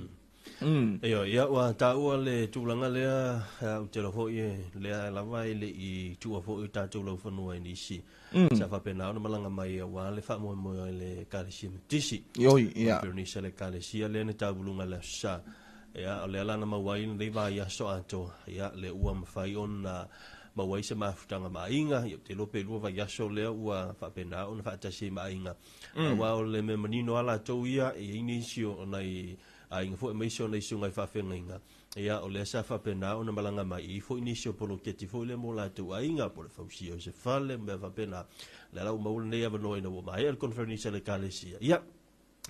S3: Ioe, ia ua taua le tulaga lea, ou te iloa foi lea lava e le i tuua foi tatou laufanua i nisi. Sa faapena ona malaga mai aua le faamoemoe o le Ekalesia Metotisi.
S9: Oi, ia.
S3: Perunisa le Ekalesia lea na tauluga i le Aso Sa. Ia, o lea la na maua ai lenei vaiaso atoa, ia, lea ua mafai ona maua ai se mafutaga ma aiga, ia, ou te iloa pe 2 vaiaso lea ua faapena ona faatasi ai ma aiga. Aua o le mea manino lava latou ia, e i ai nisi o nai Aiga foi aemaise ona i susuga i faafeagaiga, ia o lea sa faapena ona malaga mai i foi nisi o poloketi foi lea mo latou aiga, po o le fausia o se fale ma mea faapena. O lea la ua maua lenei avanoa ina ua maea le conference a le Ekalesia, ia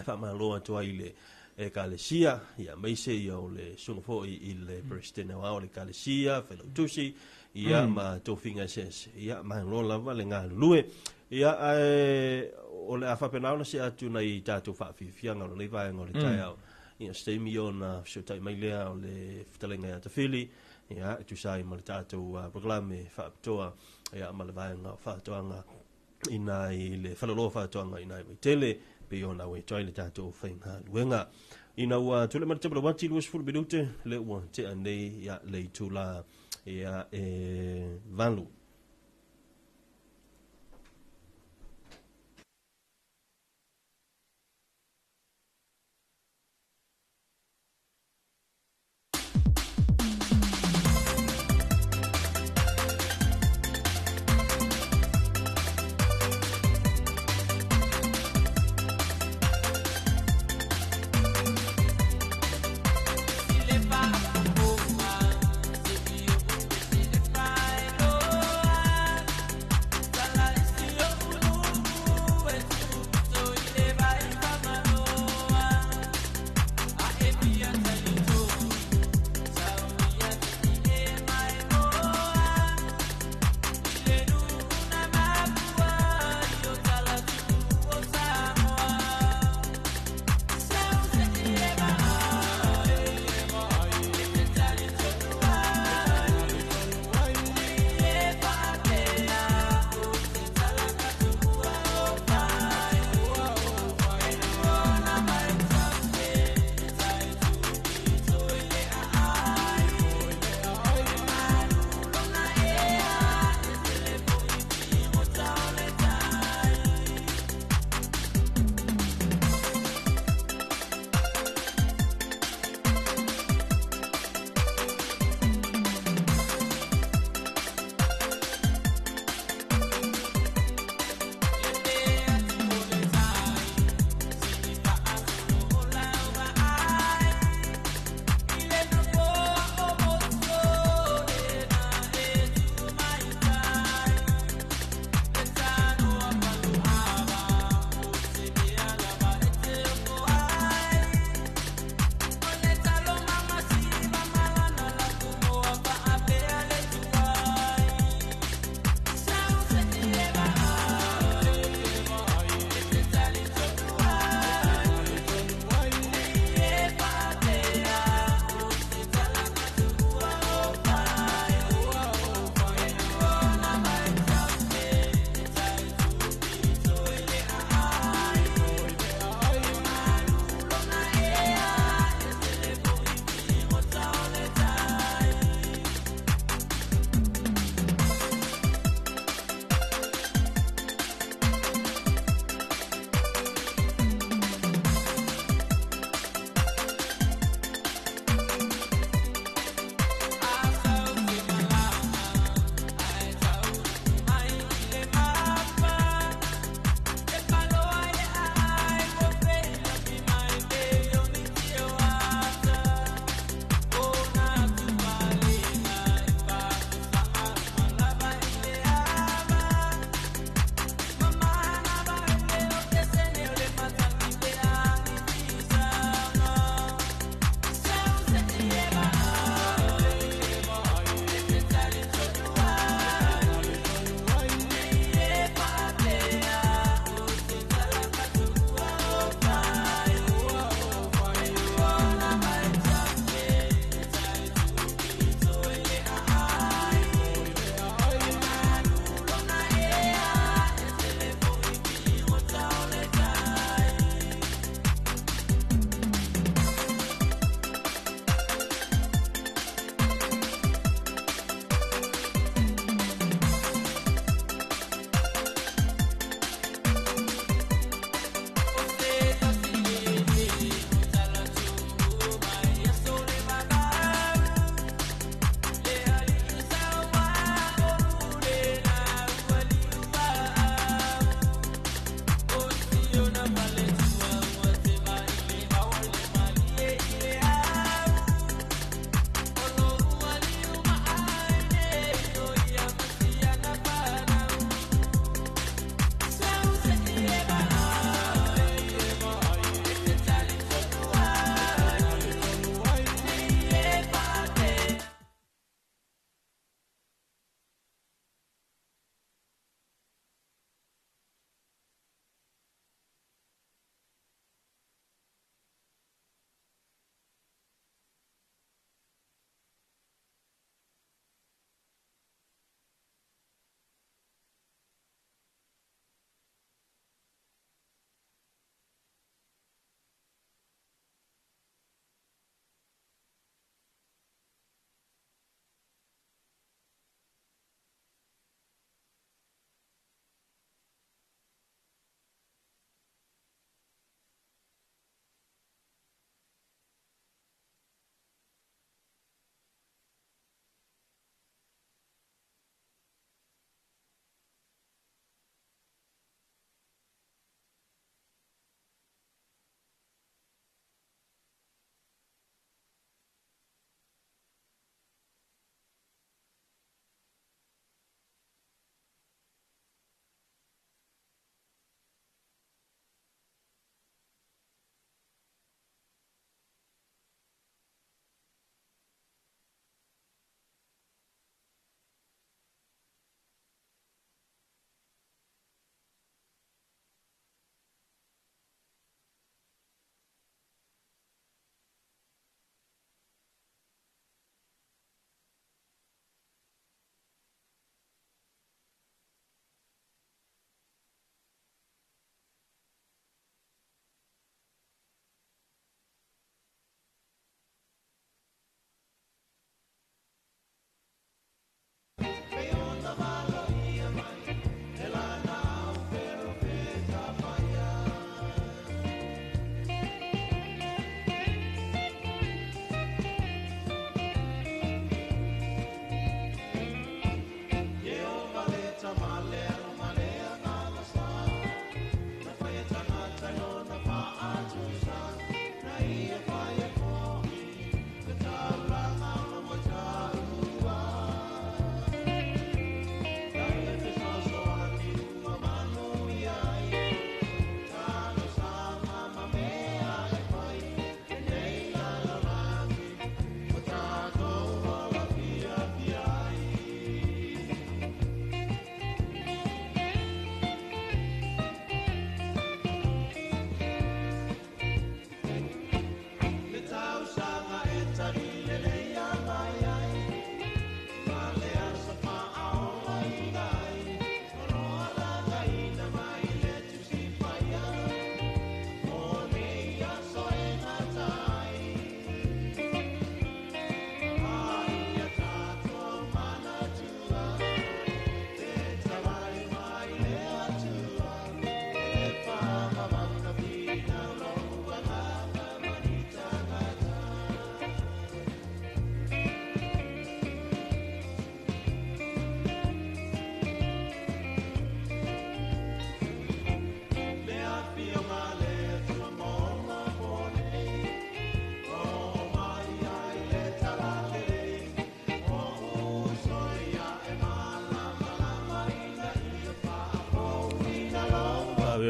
S3: faamalo atu ai i le Ekalesia, ia aemaise ia o le susuga foi i le Peresetene Aoao o le Ekalesia, Failautusi, ia ma tofiga eseese. Ia malo lava le galulue. Ia ae o le a faapena ona see atu nai tatou faafiafiaga o lenei vaega o le taeao. Ia se taimi ona fesootai mai lea o le fetalaiga ia Tafili, ia e tusa ai ma le tatou polokalame faapitoa ia ma le vaega o faatoaga ina i le falaloa faatoaga ina i Vaitele, pei ona ua atu ai le tatou faigaluega. Ina ua tulai mai le table wati 20 minute le ua tea nei ia le itula ia e 8.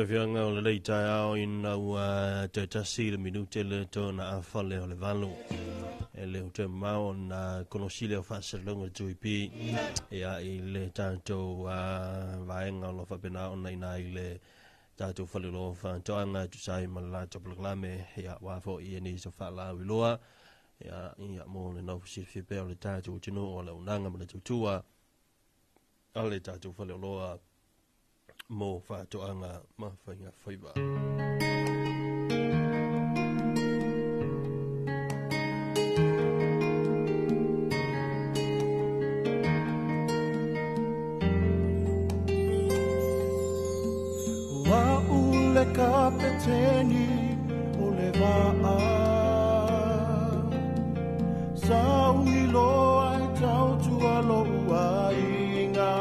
S3: Fiafiaga o lenei taeao ina ua toe tasi le minute le tona afale o le 8. E le o toe mamao ona konosi lea o faasalalauga o le 2AP ia i le tatou vaega o lo o faapena ona ina i le tatou faleoloa o faatoaga e tusa ai ma le latou polokalame ia aua foi e nisi o faalauiloa ia, ia mo le nofo silafia pea o le tatou atunuu o le auaunaga ma le tautua a le tatou faleoloa mo faatoaga ma faigafaiva.
S10: Ua ule kapeteni o le vaa Sauni loa e tautua lou aiga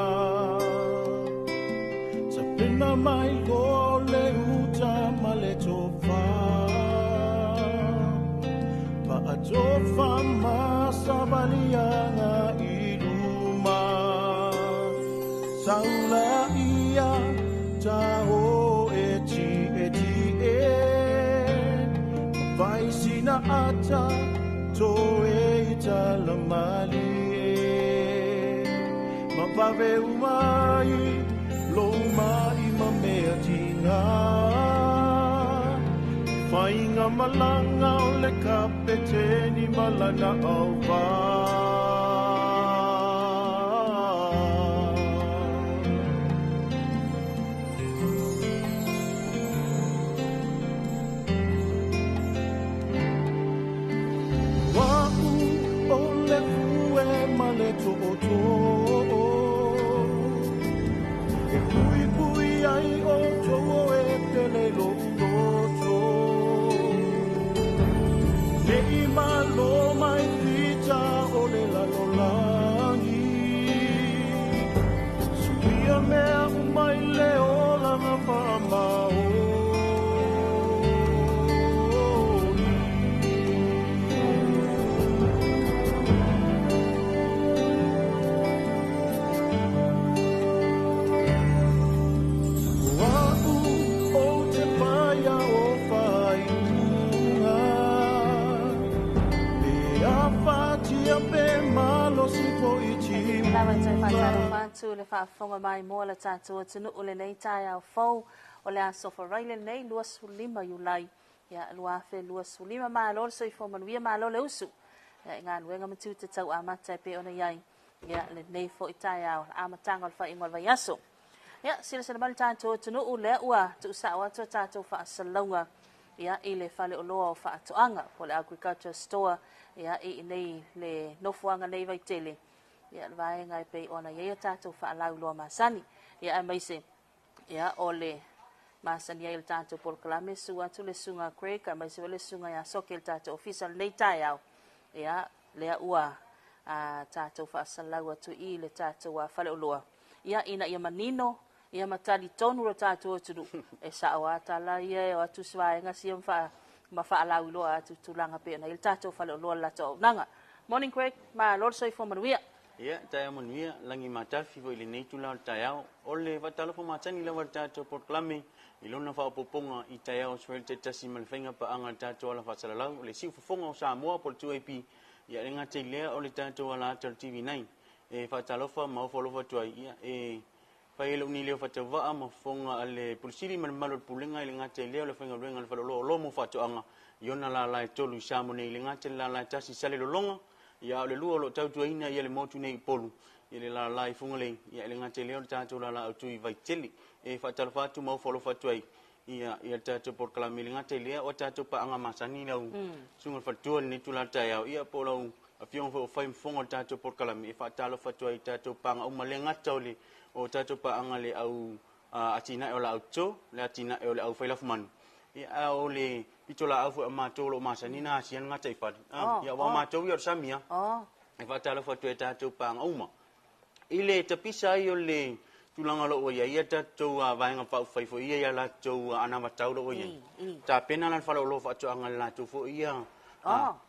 S10: Sapena mai loa le uta ma le tofa Paatofa ma savaliaga i luma Saula ia ta o e ti e ti e Vai sina ata to e i talamali e Mavave umai lo mai ma mea tinga Whainga malanga o le kapeteni malana au Wa'u o le fue ma le to'oto'o E pui pui ai o tau e pele lo'u loto Nei malo mai pita o le lalolagi Suia mea umai le olaga faamaoni Wa'u o te paia o whaiunga Pe a whatia pe malosi fo i
S11: Lava e toe
S10: timuga
S11: faatalofa atu le faafofoga mai moa le tatou atunuu lenei taeao fou o le aso Faraile lenei 25 Iulai ia 2025. Malo le soifua manuia, malo le usu ia i galuega ma tiute tauamata e pei ona i ai ia lenei foi taeao le amataga o le faaiuga o le vaiaso. Ia silasila mai le tatou atunuu lea ua tuusao atu a tatou faasalalauga ia i le faleoloa o faatoaga po o le agriculture store ia i inei le nofoaga nei Vaitele ia le vaega e pei ona i ai a tatou faalauiloa masani ia aemaise ia o le masani ai o le tatou polokalame susu atu le susuga Craig aemaise foi le susuga ia Soke i le tatou ofisa o lenei taeao ia lea ua tatou faasalalau atu i le tatou faleoloa ia ina ia manino ia ma talitonu lo tatou atunuu e sao lava tala ia e o atu se vaega sia ma faalauiloa atu tulaga pei ona i ai le tatou faleoloa le latou auaunaga. Morning Craig, malo le soifua manuia.
S12: Ia, taeao manuia, lagi matafi foi i lenei itula o le taeao. O le faatalofa matagi lava i le tatou polokalame i lona faaopoopoga i taeao Israel taitasi ma le faiga paaga a le tatou ala faasalalau, o le siufofoga o Samoa po o le 2AP, ia e le gata i lea o le tatou ala ata o le TV9. E faatalofa ma ofo alofa atu ai, ia, e fai ai lou nei leo faatauvaa ma fofoga a le Pule Sili ma le mamalu o le Pulega i le gata i lea o le faigaluega a le Faleoloa o Lomo Faatoaga i ona lala e tolu i Samoa nei, i le gata i le lala e tasi i Salelologa, ia a o le lua o lo o tautuaina ia le motu nei i Upolu, i le lala i Fugalei, ia i le gata i lea o le tatou lala autu i Vaitele. E faatalofa atu ma ofo alofa atu ai ia ia le tatou polokalame i le gata i lea o tatou paaga masani lau susuga i le faletua i lenei itula o le taeao, ia po o lau afioga foi o fai ma fofoga o le tatou polokalame, e faatalofa atu ai i tatou paaga uma, le gata o le o tatou paaga le au atinae o laau toto, le atinae o le au fai lafumanu, ia a o le pitolaau foi a matou o lo o masani na asia le gataifale. Ia aua o matou ia o le sami lava. E faatalofa atu ai i tatou paaga uma. I le tapisa ai o le tulaga o lo o ua i ai ia tatou vaega faaupufai foi ia i a latou anavatau o lo o ua i ai, tapena la le faleoloa faatoaga i le latou foi ia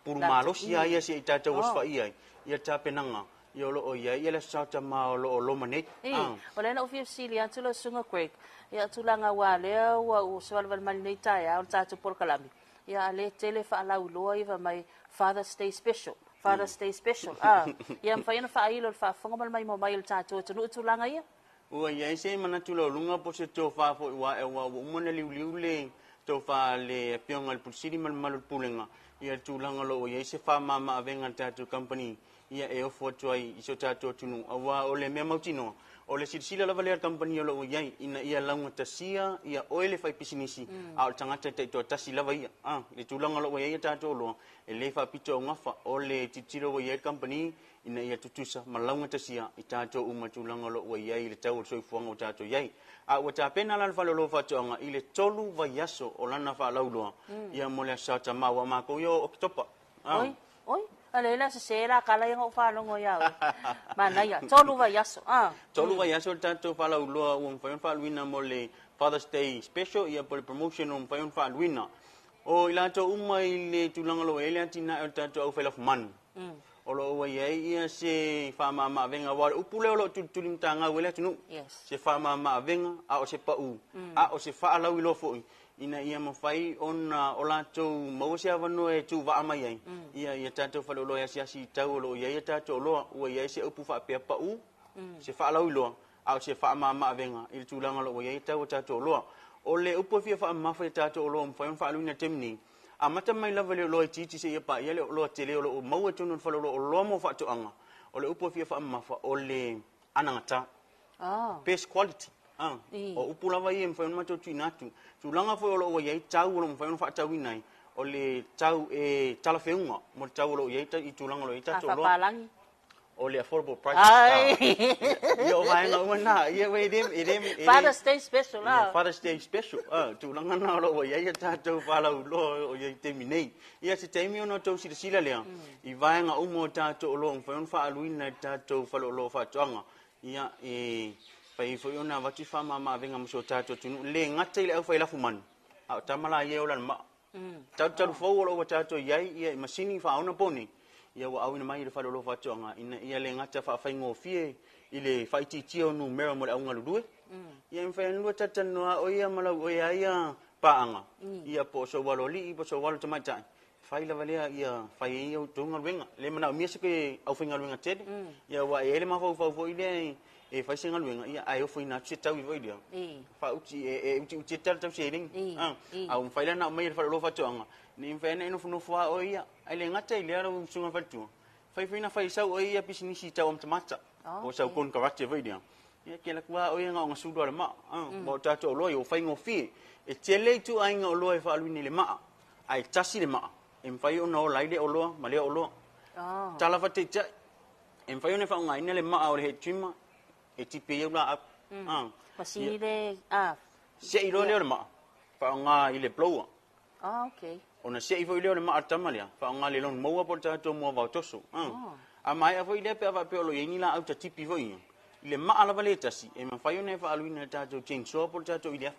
S12: pulu malosi lava ia se i tatou osofai ai ia tapenaga ia o lo o i ai ia le Aso Sa o Tama o lo o loma nei.
S11: O lea na ou fia fesili atu lau Susuga Greg, Ia, tulaga aua lea ua ou savalivali mai lenei taeao i le tatou polokalame, ia a lea e tele faalauiloa ia fai mai Father's Day Special, Father's Day Special, a. Ia mafai ona faailo i le faafofoga ma le maimoa mai a le tatou atunuu tulaga ia?
S12: Ua i ai se manatu laualuga po o se tofa foi ua ae aua ua uma ona liuliu le tofa a le Afioga i le Pule Sili ma le mamalu o le Pulega i le tulaga o lo o ua i ai se faamama-avega a le tatou kamupani ia e ofo atu ai i si o tatou atunuu aua o le mea mautinoa o le silasila lava lea a le kamupani o lo o ua i ai ina ia laugatasia ia oe le faipisinisi a o le tagata e taitoatasi lava ia. A, le tulaga o lo o ua i ai a tatou oloa e le faapito augafa o le tilotilo ua i ai le kamupani ina ia tutusa ma laugatasia i tatou uma tulaga o lo o ua i ai i le tau o le soifuaga ua tatou i ai. A ua tapena la le Fale o Oloa Faatoaga i le 3 vaiaso o lana faalauiloa ia mo le Aso Sa Tama aua matou ia o Oketopa.
S11: Oi, oi, a le la sese la kala ia o faalogo ia oe. Manaia, 3 vaiaso. Ah.
S12: 3 vaiaso le tatou faalauiloa ua mafai ona faaluina mo le Father's Day Special ia po o le promotion ua mafai ona faaluina. O i latou uma i le tulaga o lo o i ai le atinae o le tatou aufailafumanu, o lo o ua i ai ia se faamama-avega, aua o le upu lea o lo o tulitulimatagau ai le atunuu, se faamama-avega, a o se pau, a o se faalauiloa foi, ina ia mafai ona o latou maua se avanoa e tuuvaa mai ai ia tatou faleoloa e asiasi i tau o lo o i ai a tatou oloa. Ua i ai se upu faapea pau, se faalauiloa, a o se faamama-avega i le tulaga o lo o ua i ai tau o tatou oloa. O le upu e fia faamamafa i a tatou oloa ua mafai ona faaluina i le taimi nei, amata mai lava i le oloa itiiti seia paia le oloa tele o lo o maua i totonu o le faleoloa, o oloa mo faatoaga. O le upu e fia faamamafa, o le anagata, best quality. O upu lava ia e mafai ona matou tuuina atu. Tulaga foi o lo o ua i ai tau o lo o mafai ona faatauina ai, o le tau e talafeuga mo le tau o lo o i ai i tulaga o lo o i ai tatou oloa.
S11: A faapalagi?
S12: O le affordable prices.
S11: Ai.
S12: Ia o vaega uma na. Ia e le e le e
S11: Father's Day special
S12: la. Father's Day special. Ah, tulaga na o lo o ua i ai a tatou faalauiloa o i ai i le taimi nei. Ia se taimi ona outou silasila lea i vaega uma o tatou oloa ua mafai ona faaaluina i le tatou faleoloa o faatoaga. Ia e fai ai foi ona avatu faamama-avega mo si o tatou atunuu, le gata i le aufai lafumanu, a o tama la ia e ola i le maa. Talutalu fou o lo o ua tatou i ai ia i masini faaonapo nei, ia ua auina mai i le faleoloa faatoaga ina ia le gata faafaigofie i le faaitiitia o numera mo le augalulue. Ia e mafai ona lua talatalanoa oe ia ma lau oe a ia paaga, ia po o sou aloalii po o sou alo tamaitai, fai lava lea ia fai ai ia outou galuega. E le manaomia se aufaigaluega tele, ia aua e i ai le mafaufau foi lea e fai se galuega, ia ae ofoina atu se taui foi lea, faauti e utiuti ai le tala tau seleni. A ua mafai la ona aumai e le faleoloa faatoaga, ina ia mafai ona e nofonofo lava oe ia. Ae le gata i lea lau susuga i le faletua, fai foi ona fai sau oe ia pisinisi tau amatamata, po o sau konekarate foi lea, ia e te alu atu lava oe ia na ona sulu lava o le maa. Aua o tatou oloa ia ua faigofie. E tele ituaiga oloa e faaluina i le maa, ae tasi le maa e mafai ona ola ai lea oloa ma lea oloa. Tala faataitai, e mafai ona faaaogaina le maa o le head trimmer e tipi ai au laau.
S11: Masini le a.
S12: Sei loa lea o le maa, faaaoga i le blower.
S11: Okay.
S12: Ona sei foi lea o le maa a le tama lea, faaaoga i le lawn mower po o le tatou moavao toso. A maea foi lea pe a faapea o lo o i ai ni laau tatipi foi ia, i le maa lava lea e tasi, e mafai ona e faaaluina i le tatou chainsaw po o le tatou iliafi.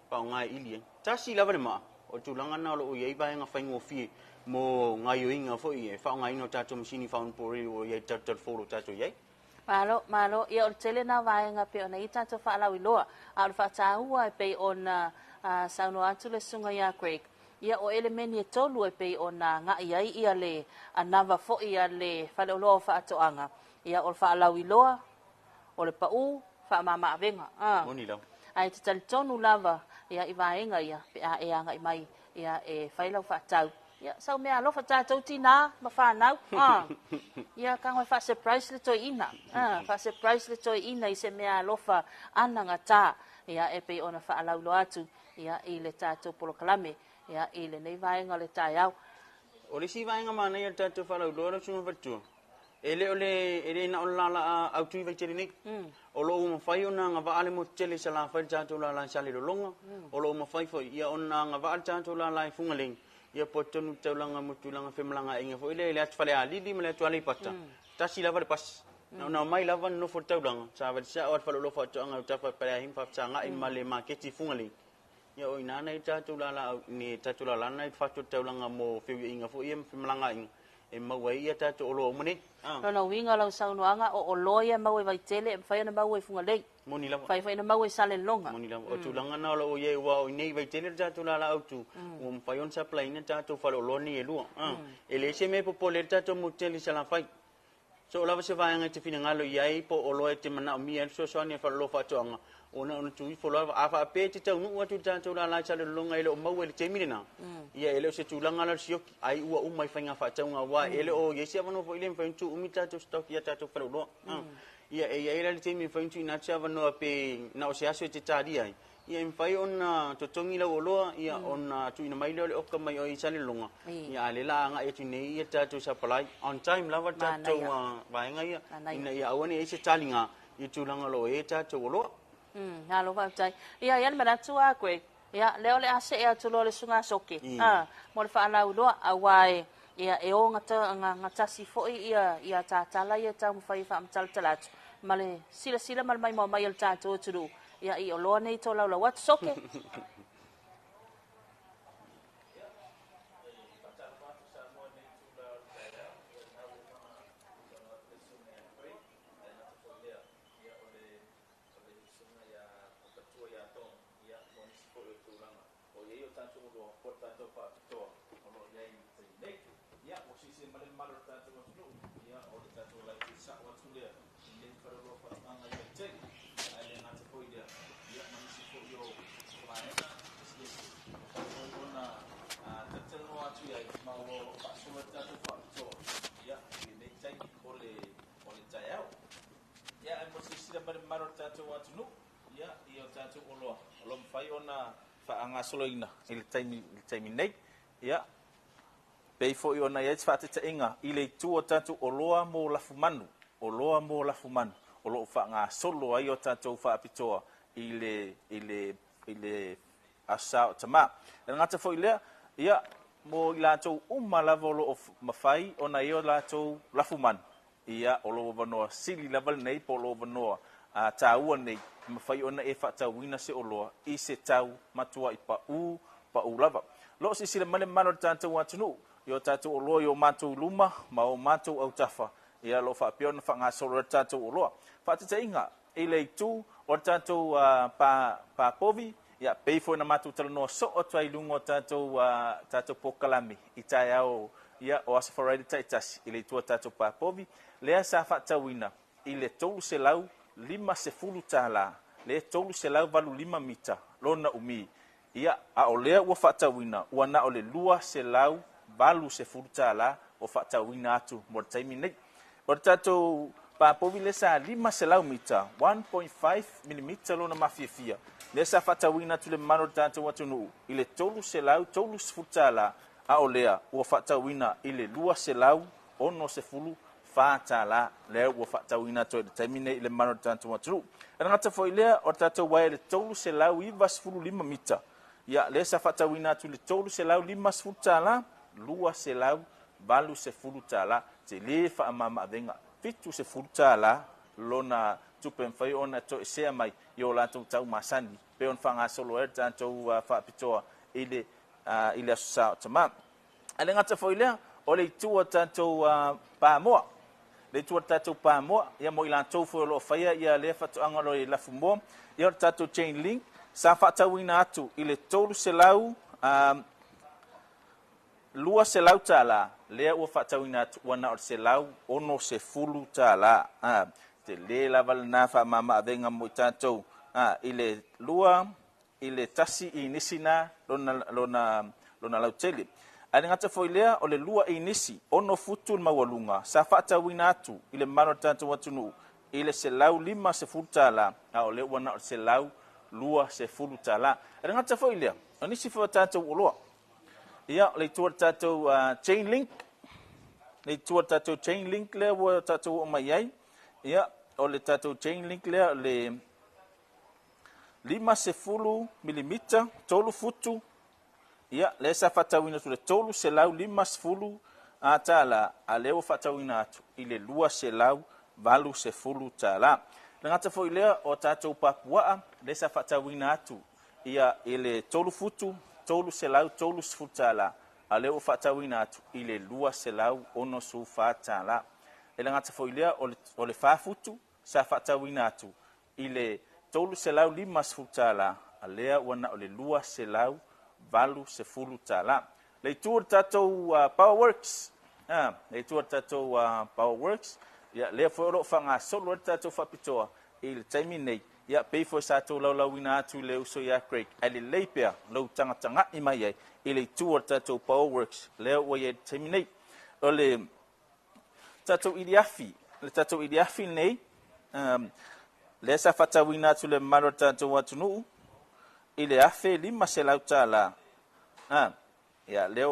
S12: Faaaoga e ili ai. Tasi lava le maa, o le tulaga lena o lo o i ai vaega faigofie mo gaoioiga foi e faaaogaina o tatou masini faaonaporei ua i ai i le talutalu fou o lo o tatou i ai.
S11: Malo, malo. Ia, o le tele lena o vaega e pei ona i ai tatou faalauiloa. A o le faataua e pei ona saunoa atu le susuga ia Greg, ia o elemeni e tolu e pei ona agai ai ia le anava foi a le Faleoloa o Faatoaga, ia o le faalauiloa, o le pau, faamama-avega.
S12: Moni lava.
S11: Ae e te talitonu lava ia i vaega ia pe a e agai mai ia e fai lau faatau. Ia sau mea alofa tatou tinā ma fanau. Ia tago e faa-surprise le toeaina. Faa-surprise le toeaina i se mea alofa anagata ia e pei ona faalauiloa atu ia i le tatou polokalame ia i lenei vaega o le taeao.
S12: O le isi vaega manaia o le tatou faalauiloa lau Susuga Faletua, E le o le, e le na o le laalaa autu i Vaitele nei. O lo o ua mafai ona agavaa le motu tele i Salafai i le tatou lala i Salelologa. O lo o mafai foi ia ona agavaa le tatou lala i Fugalei, ia po o totonu i le taulaga mo tulaga femalagaaiga foi lea i le atu Falealili ma le atu Aleipata, tasi lava le pasi. Na ona omai lava nonofo i le taulaga, savali sao lava i le faleoloa faatoaga i Utafa i Paleahi ma faafesagai ma le maketi i Fugalei. Ia o i ina na i tatou lala ni tatou lala na i fatu o le taulaga mo feuiaiga foi ia ma femalagaaiga e maua ai ia tatou oloa uma nei.
S11: Lona uiga o lau saunoaga, o oloa ia e maua i Vaitele e mafai ona maua i Fugalei.
S12: Moni lava.
S11: Mafai foi ona maua i Salelologa.
S12: Moni lava. O tulaga na o lo o i ai aua o i inei i Vaitele le tatou lala autu, ua mafai ona supply ina tatou faleoloa nei e lua. E leai se mea e popole ai le tatou motu tele i Salafai. So o lava se vaega e te finagalo i ai po o oloa e te manaomia ai le fesoasoani a le Faleoloa o Faatoaga, ua na ona tuu ifo lava. A faapea e te taunuu atu i le tatou lala i Salelologa e le o maua i le taimi lena, ia e le o se tulaga la o le sioki, ai ua uma i faiga faatauga aua e le o i ai se avanoa foi lea e mafai ona tuu umi le tatou stock i a tatou faleoloa. Ia e i ai la le taimi e mafai ona tuuina atu se avanoa pe na o se aso e te talia ai, ia e mafai ona totogi lau oloa, ia ona tuuina mai lea o le oka mai oe i Salelologa, ia a o lea la agai atu nei ia tatou supply on time lava tatou vaega ia, ina ia aua ne i i ai se taliga i tulaga o lo o i ai tatou oloa.
S11: Malo faafetai. Ia, e i ai le manatu a Greg, ia, lea o le a see atu loa le susuga Soke, a, mo le faalauiloa, aua e, ia, e o gatasi foi ia, ia tatala ia e taumafai e faamatalatala atu, ma le silasila ma le maimoa mai a le tatou atunuu, ia, i oloa nei tolaulau atu. Soke.
S5: O le susuga ia Matua ia Tom, ia, mo nisi foi o tulaga o i ai o tatou oloa po o le tatou faapitoa o lo o i ai i le taimi nei. Ia, ua silasila mai le mamalu o le tatou atunuu, ia, o le tatou laiti sao atu lea i lenei faleoloa faatoaga i Vaitele, ia, ae le gata foi i lea, ia, ma nisi foi o vaega eseese e tatau foi ona talatalanoa atu i ai, ma o lo o faasolo ai le tatou faapitoa, ia, i lenei taimi o le taeao. Ia, ae mo le silasila mai le mamalu o le tatou atunuu, ia, i o tatou oloa o lo o mafai ona faagasoloina i le taimi, i le taimi nei. Ia, pei foi ona i ai se faataitaiga i le itu o tatou oloa mo lafumanu, oloa mo lafumanu o lo o faagasolo ai o tatou faapitoa i le, i le, i le Aso Sa o Tamā. E le gata foi i lea, ia, mo i latou uma lava o lo o mafai ona i ai o latou lafumanu, Ia, o lou avanoa sili lava lenei po o lou avanoa taua lenei e mafai ona e faatauina se oloa i se tau matuai pau, pau lava. Lo o silasila mai le mamalu o le tatou atunuu i o tatou oloa i o matou luma ma o matou autafa, ia o lo o faapea ona faagasolo ai le tatou oloa. Faataitaiga, i le itu o le tatou pa, pa povi, ia, pei foi ona matou talanoa soo atu ai i luga o tatou, tatou polokalame i taeao ia o Aso Faraile taitasi i le itu o tatou pa povi, lea sa faatauina i le $350, le 385 mita lona umi. Ia, a o lea ua faatauina, ua na o le $280 ua faatauina atu mo le taimi nei. O le tatou papovi lea sa 500 mita, 1.5 milimita lona mafiafia, lea sa faatauina atu i le mamalu o le tatou atunuu i le $330, a o lea ua faatauina i le $264, lea ua faatauina atu ai i le taimi nei i le mamalu o le tatou atunuu. E le gata foi i lea, o le tatou uaea i le 395 mita, ia, lea sa faatauina atu i le $350, $280, tele faamamaavega, $70 lona tupe e mafai ona toesea mai i o latou tau masani, pei ona faagasolo ai le tatou faapitoa i le i le Aso Sa o Tamā. Ae le gata foi i lea, o le itu a tatou pamoa, le itu a tatou pamoa, ia mo i latou foi o lo o faia ia lea faatoaga o lo o i lafumoa, ia o le tatou chain link, sa faatauina atu i le 300 $200, lea ua faatauina atu ua na o le $160. A, tele lava lena faamamaavega mo i tatou a, i le lua i le tasi inisi na lona, lona, lona lautele. Ae le gata foi i lea, o le lua inisi, ono futu le maualuga, sa faatauina atu i le mamalu o le tatou atunuu i le $150, a o lea ua na o le $120. Ae le gata foi i lea, o nisi foi o tatou oloa, ia, o le itu o le tatou chain link, le itu o le tatou chain link lea ua tatou oo mai ai, ia, o le tatou chain link lea, le 50 milimita, 3 futu, ia, lea sa faatauina atu i le $350, a lea ua faatauina atu i le $280. Le gata foi i lea, o tatou papuaa, lea sa faatauina atu ia i le 3 futu, $330, a o lea ua faatauina atu i le $264. E le gata foi i lea, o le 4 futu sa faatauina atu i le
S13: $350, a lea ua na o le $280. Le itu o le tatou Power Works, le itu o le tatou Power Works, ia lea foi o lo o faagasolo ai le tatou faapitoa i le taimi nei. Ia pei foi sa tou laulauina atu i le uso ia Craig, ae lelei pea lou tagatagai mai ai i le itu o le tatou Power Works lea ua i ai i le taimi nei. O le tatou iliafi, le tatou iliafi nei, lea sa faatauina atu le mamalu o le tatou atunuu i le $1,500. Ia, lea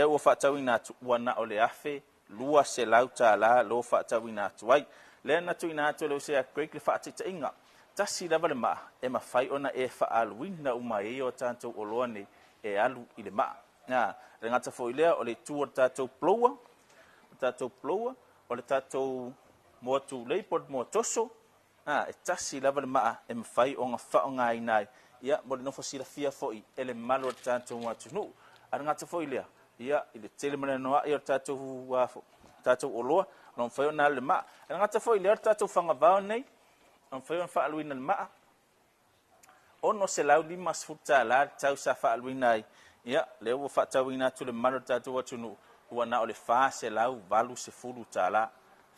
S13: ua faatauina atu, ua na o le $1,200 lo faatauina atu ai. Lea na tuuina atu e le uso ia Craig le faataitaiga, tasi lava le maa e mafai ona e faaaluina uma ai o tatou oloa nei e alu i le maa. Le gata foi lea o le itu o le tatou blower, o le tatou moa tulei po o le moa toso, e tasi lava le maa e mafai ona faaaogaina ai. Ia, mo le nofo silafia foi e le mamalu o le tatou atunuu. A le gata foi lea, ia, i le tele ma le anoa'i o le tatou oloa, o mafai ona alu le maa. A le gata foi lea o le tatou fagavao nei, o mafai ona faaaluina le maa, $650 le tau sa faaaluina ai. Ia, lea ua faatauina atu le mamalu o le tatou atunuu, ua na o le $480.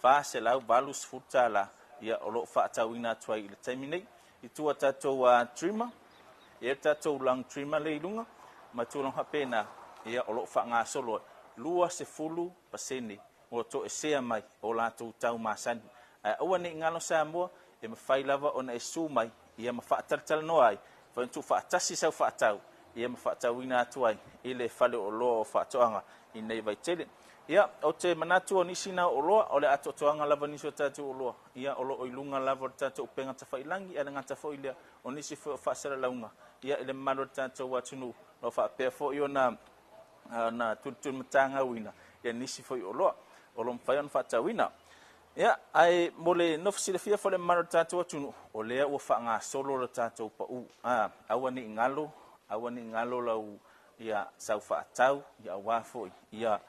S13: $480, ia, o lo o faatauina atu ai i le taimi nei. I tua tatou trimmer, ia tatou lung trimmer le i luga, ma tulaga faapena, ia, o lo o faagasolo ai 20% ua toesea mai o latou tau masani. Ae aua ne i galo Samoa, e mafai lava ona e su mai, ia ma faatalatalanoa ai, fai ona tuufaatasi sau faatau, ia ma faatauina atu ai i le fale oloa o faatoaga i nei vaitele. Ia, o te manatu o nisi na oloa, o le atoatoaga lava nisi o tatou oloa, ia, o lo o i luga lava o le tatou upega tafailangi, ae le gata foi lea o nisi foi o faasalalauga, ia, i le mamalu o le tatou atunuu, o faapea foi ona tulitulimatagauina, ia, nisi foi oloa o lo o mafai ona faatauina. Ia, ae mo le nofo silafia foi le mamalu o le tatou atunuu, o lea ua faagasolo le tatou pau. Aua ne i galo, aua ne i galo lau ia sau faatau, ia aua foi ia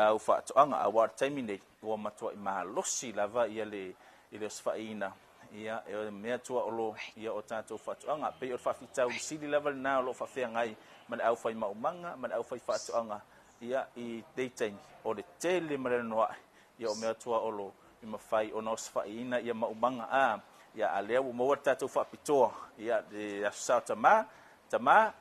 S13: au faatoaga, aua o le taimi nei ua matuai malosi lava ia le i le osofaiina, ia e mea tuaolo ia o tatou faatoaga. Pei o le faafitauli sili lava lena o lo o faafeagai ma le aufai maumaga ma le aufai faatoaga, ia i nei taimi o le tele ma le anoa'i, ia o mea tuaolo i mafai ona osofaiina ia maumaga. Ia, a lea ua maua le tatou faapitoa, ia le aso sao tama,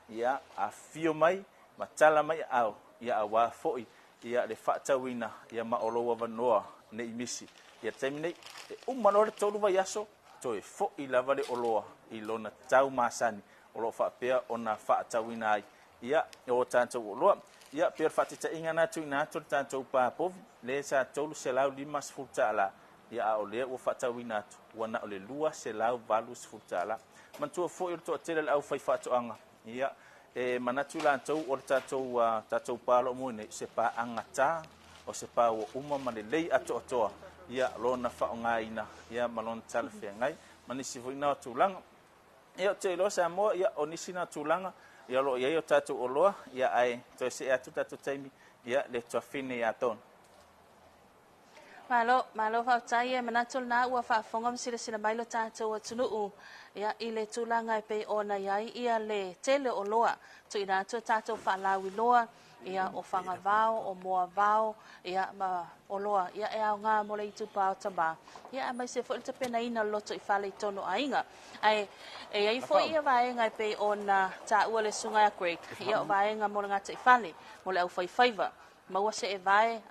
S13: ia afifio mai ma tala mai aao, ia aua foi ia le faatauina ia ma o lou avanoa nei misi. Ia taimi nei, e uma loa le 3 vaiaso, toe foi lava le oloa i lona tau masani o lo o faapea ona faatauina ai, ia, o tatou oloa. Ia, pei o le faataitaiga na tuuina atu le tatou papovi, lea sa $350, ia, a o lea ua faatauina atu, ua na o le $280. Manatua foi o le toatele o le aufai faatoaga, ia, e manatu latou o le tatou pa o lo o mua nei, se pa agata, o se pa ua uma ma lelei atoatoa, ia, lona faaaogaina, ia, ma lona talafeagai, ma nisi foi na o tulaga. Ia, o te iloa Samoa, ia, o nisi na tulaga, ia, o lo o i ai o tatou oloa, ia, ae toe see atu tatou taimi, ia, le tuafine ia tonu.
S11: Malo, malo faafetai e manatu lena ua faafofoga ma silasila mai lo tatou atunuu, ia, i le tulaga e pei ona i ai ia le tele o oloa tuuina atu e tatou faalauiloa, ia, o fagavao, o moavao, ia, ma oloa, ia, e aoga mo le itupa o tama, ia, aemaise foi le tapenaina o le loto i fale i tonu o aiga. Ae e ai foi ia vaega e pei ona taua le susuga ia Greg, ia, o vaega mo le gataifale, mo le aufaifaiva, maua se e vae,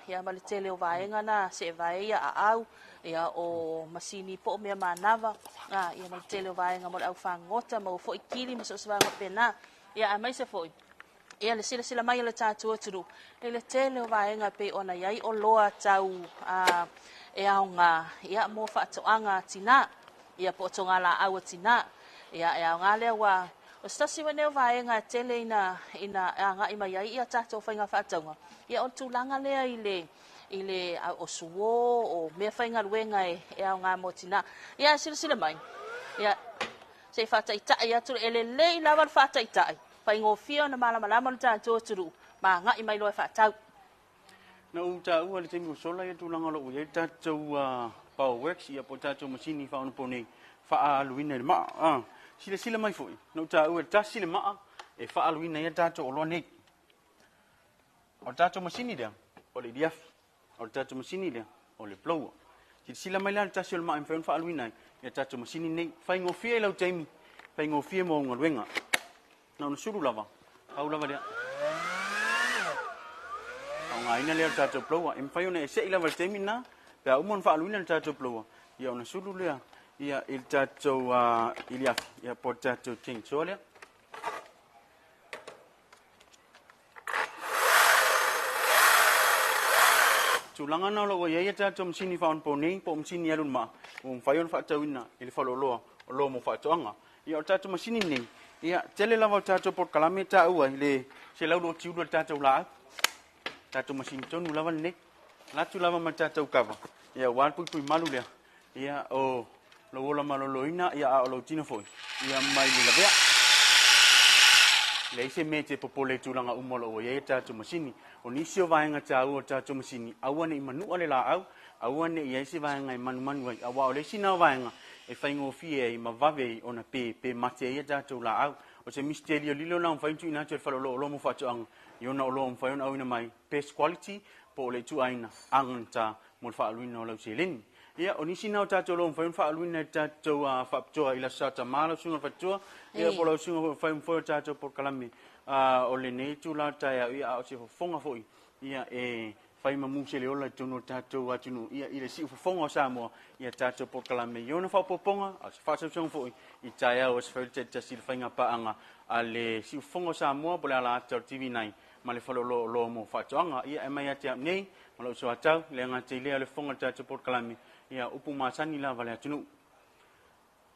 S11: ia, ma le tele o vaega na se e vae ia aau, ia, o masini po o mea manava, ia, ma le tele o vaega mo le aufagota, maua foi kili ma so o se vaega faapena. Ia, aemaise foi ia le silasila mai o le tatou atunuu i le tele o vaega pei ona i ai oloa tau e aoga, ia, mo faatoaga tina, ia, po o togalaau a tina, ia, e aoga lea ua o se tasi foi nei o vaega e tele ina agai mai ai ia tatou faiga faatauga, ia, o le tulaga lea i le o suo, o mea faigaluega e aoga mo tina. Ia, silasila mai, ia, se i faataitai atu, e lelei lava le faataitai, faigofie ona malamalama le tatou atunuu, ma agai mai loa e faatau.
S12: Na ou taua le taimi o sola ia tulaga o lo o i ai tatou Power Works, ia po o tatou masini faaonaponei. faaaluina i le maa. A, silasila mai foi, na ou taua e tasi le maa e faaaluina ai a tatou oloa nei. O le tatou masini lea, o le iliafi. O le tatou masini lea, o le blower. Silasila mai la i le tasi o le maa e mafai ona faaaluina ai ia tatou masini nei. Faigofie i lau taimi, faigofie mo au galuega. Na ona sulu lava, pau lava lea. Faaaogaina lea o le tatou blower. E mafai ona e sei lava i le taimi lena, pe a uma ona faaaluina le tatou blower, ia ona sulu lea ia i le tatou iliafi, ia po o le tatou chainsaw lea. Tulaga na o lo o ua i ai a tatou masini faaonaponei po o masini alu i le maa, ua mafai ona faatauina i le faleoloa o lo o mo faatoaga. Ia, o le tatou masini lenei, ia, tele lava o tatou polokalame e taua ai le 120 o le tatou laau. Tatou masini tonu lava lenei. Latu lava ma le tatou kava, ia, aua le puipui malu lea, ia, o lou ola maloloina, ia, a o lou tino foi, ia, mai le lavea. Leai se mea e te popole i tulaga uma o lo o ua i ai a tatou masini. O nisi o vaega taua o le tatou masini, aua ne i manua le laau, aua ne i i ai se vaega e manumanu ai, aua o le isi na o vaega e faigofie ai ma vave ai ona pe, pe mate ai a tatou laau. O se misitelio lilo na mafai ona tuuina atu e le faleoloa mo faatoaga i ona oloa ua mafai ona auina mai, best quality, po o le ituaiga agagata mo le faaaluina o lau seleni. Ia, o nisi na o tatou oloa ua mafai ona faaaluina e le tatou faapitoa i le Aso Sa Tama, lau Susuga i le Faletua, ia po o lau Susuga foi o fai o le tatou polokalame o lenei itula o le taeao, ia, a o se fofoga foi ia e fai ma mu seleola i totonu o le tatou atunuu, ia, i le siufofoga o Samoa, ia tatou polokalame i ona faaopoopoga, a o se faasausauga foi i taeao o se fai o le taitasi i le faiga paaga a le siufofoga o Samoa po o le ala ata o le TV9 ma le faleoloa oloa mo faatoaga. Ia, e mai ia te au nei ma lou soatau, le gata i lea o le fofoga o le tatou polokalame, ia, upu masani lava le atunuu.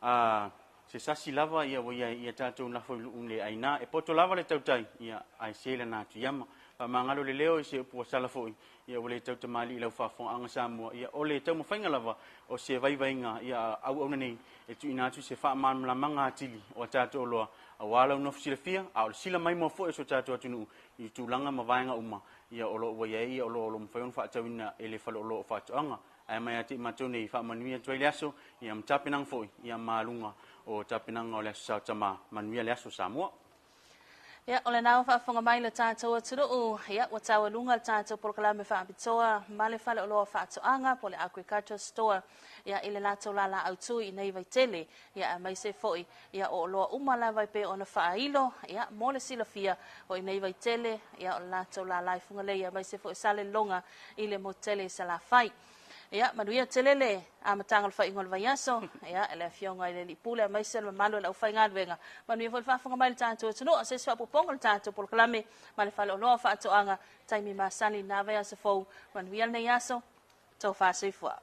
S12: A se sasi lava ia ua i ai ia tatou nafo i luu le aina. E poto lava le tautai, ia, ae se lana atu iama. Faamagalo le leo i se upu ua sala foi, ia ua le tautamalii i lau faafofogaaga Samoa, ia o le taumafaiga lava o se vaivaiga ia auauna nei e tuuina atu se faamalamalamaga atili o a tatou oloa aua lau nofo silafia, a o le sila maimoa foi o si o tatou atunuu i tulaga ma vaega uma ia o lo o ua i ai oloa o lo o mafai ona faatauina e le faleoloa o faatoaga. Ae mai ia te i matou nei, faamanuia atu ai le aso, ia ma tapenaga foi, ia ma luga o tapenaga o le Aso Sa o Tama. Manuia le aso Samoa.
S11: Ia, o lena ua faafofoga mai le tatou atunuu, ia, ua taualuga le tatou polokalame faapitoa ma le faleoloa faatoaga po o le Agriculture Store, ia, i le latou lala autu i nei vaitele, ia, aemaise foi, ia, o oloa uma lava e pei ona faailo, ia, mo le silafia o i nei vaitele, ia, o le latou lala i Fugalei, aemaise foi o Salelologa i le motu tele i Salafai. Ia, manuia tele le amataga o le faaiuga o le vaiaso, ia, le afioga i le Alii Pule aemaise le mamalu o le aufaigaluega. Manuia foi le faafofoga mai le tatou atunuu, a se isi faaopoopoga o le tatou polokalame ma le faleoloa o faatoaga, taimi masani i lena vaiaso fou. Manuia lenei aso, tofa soifua.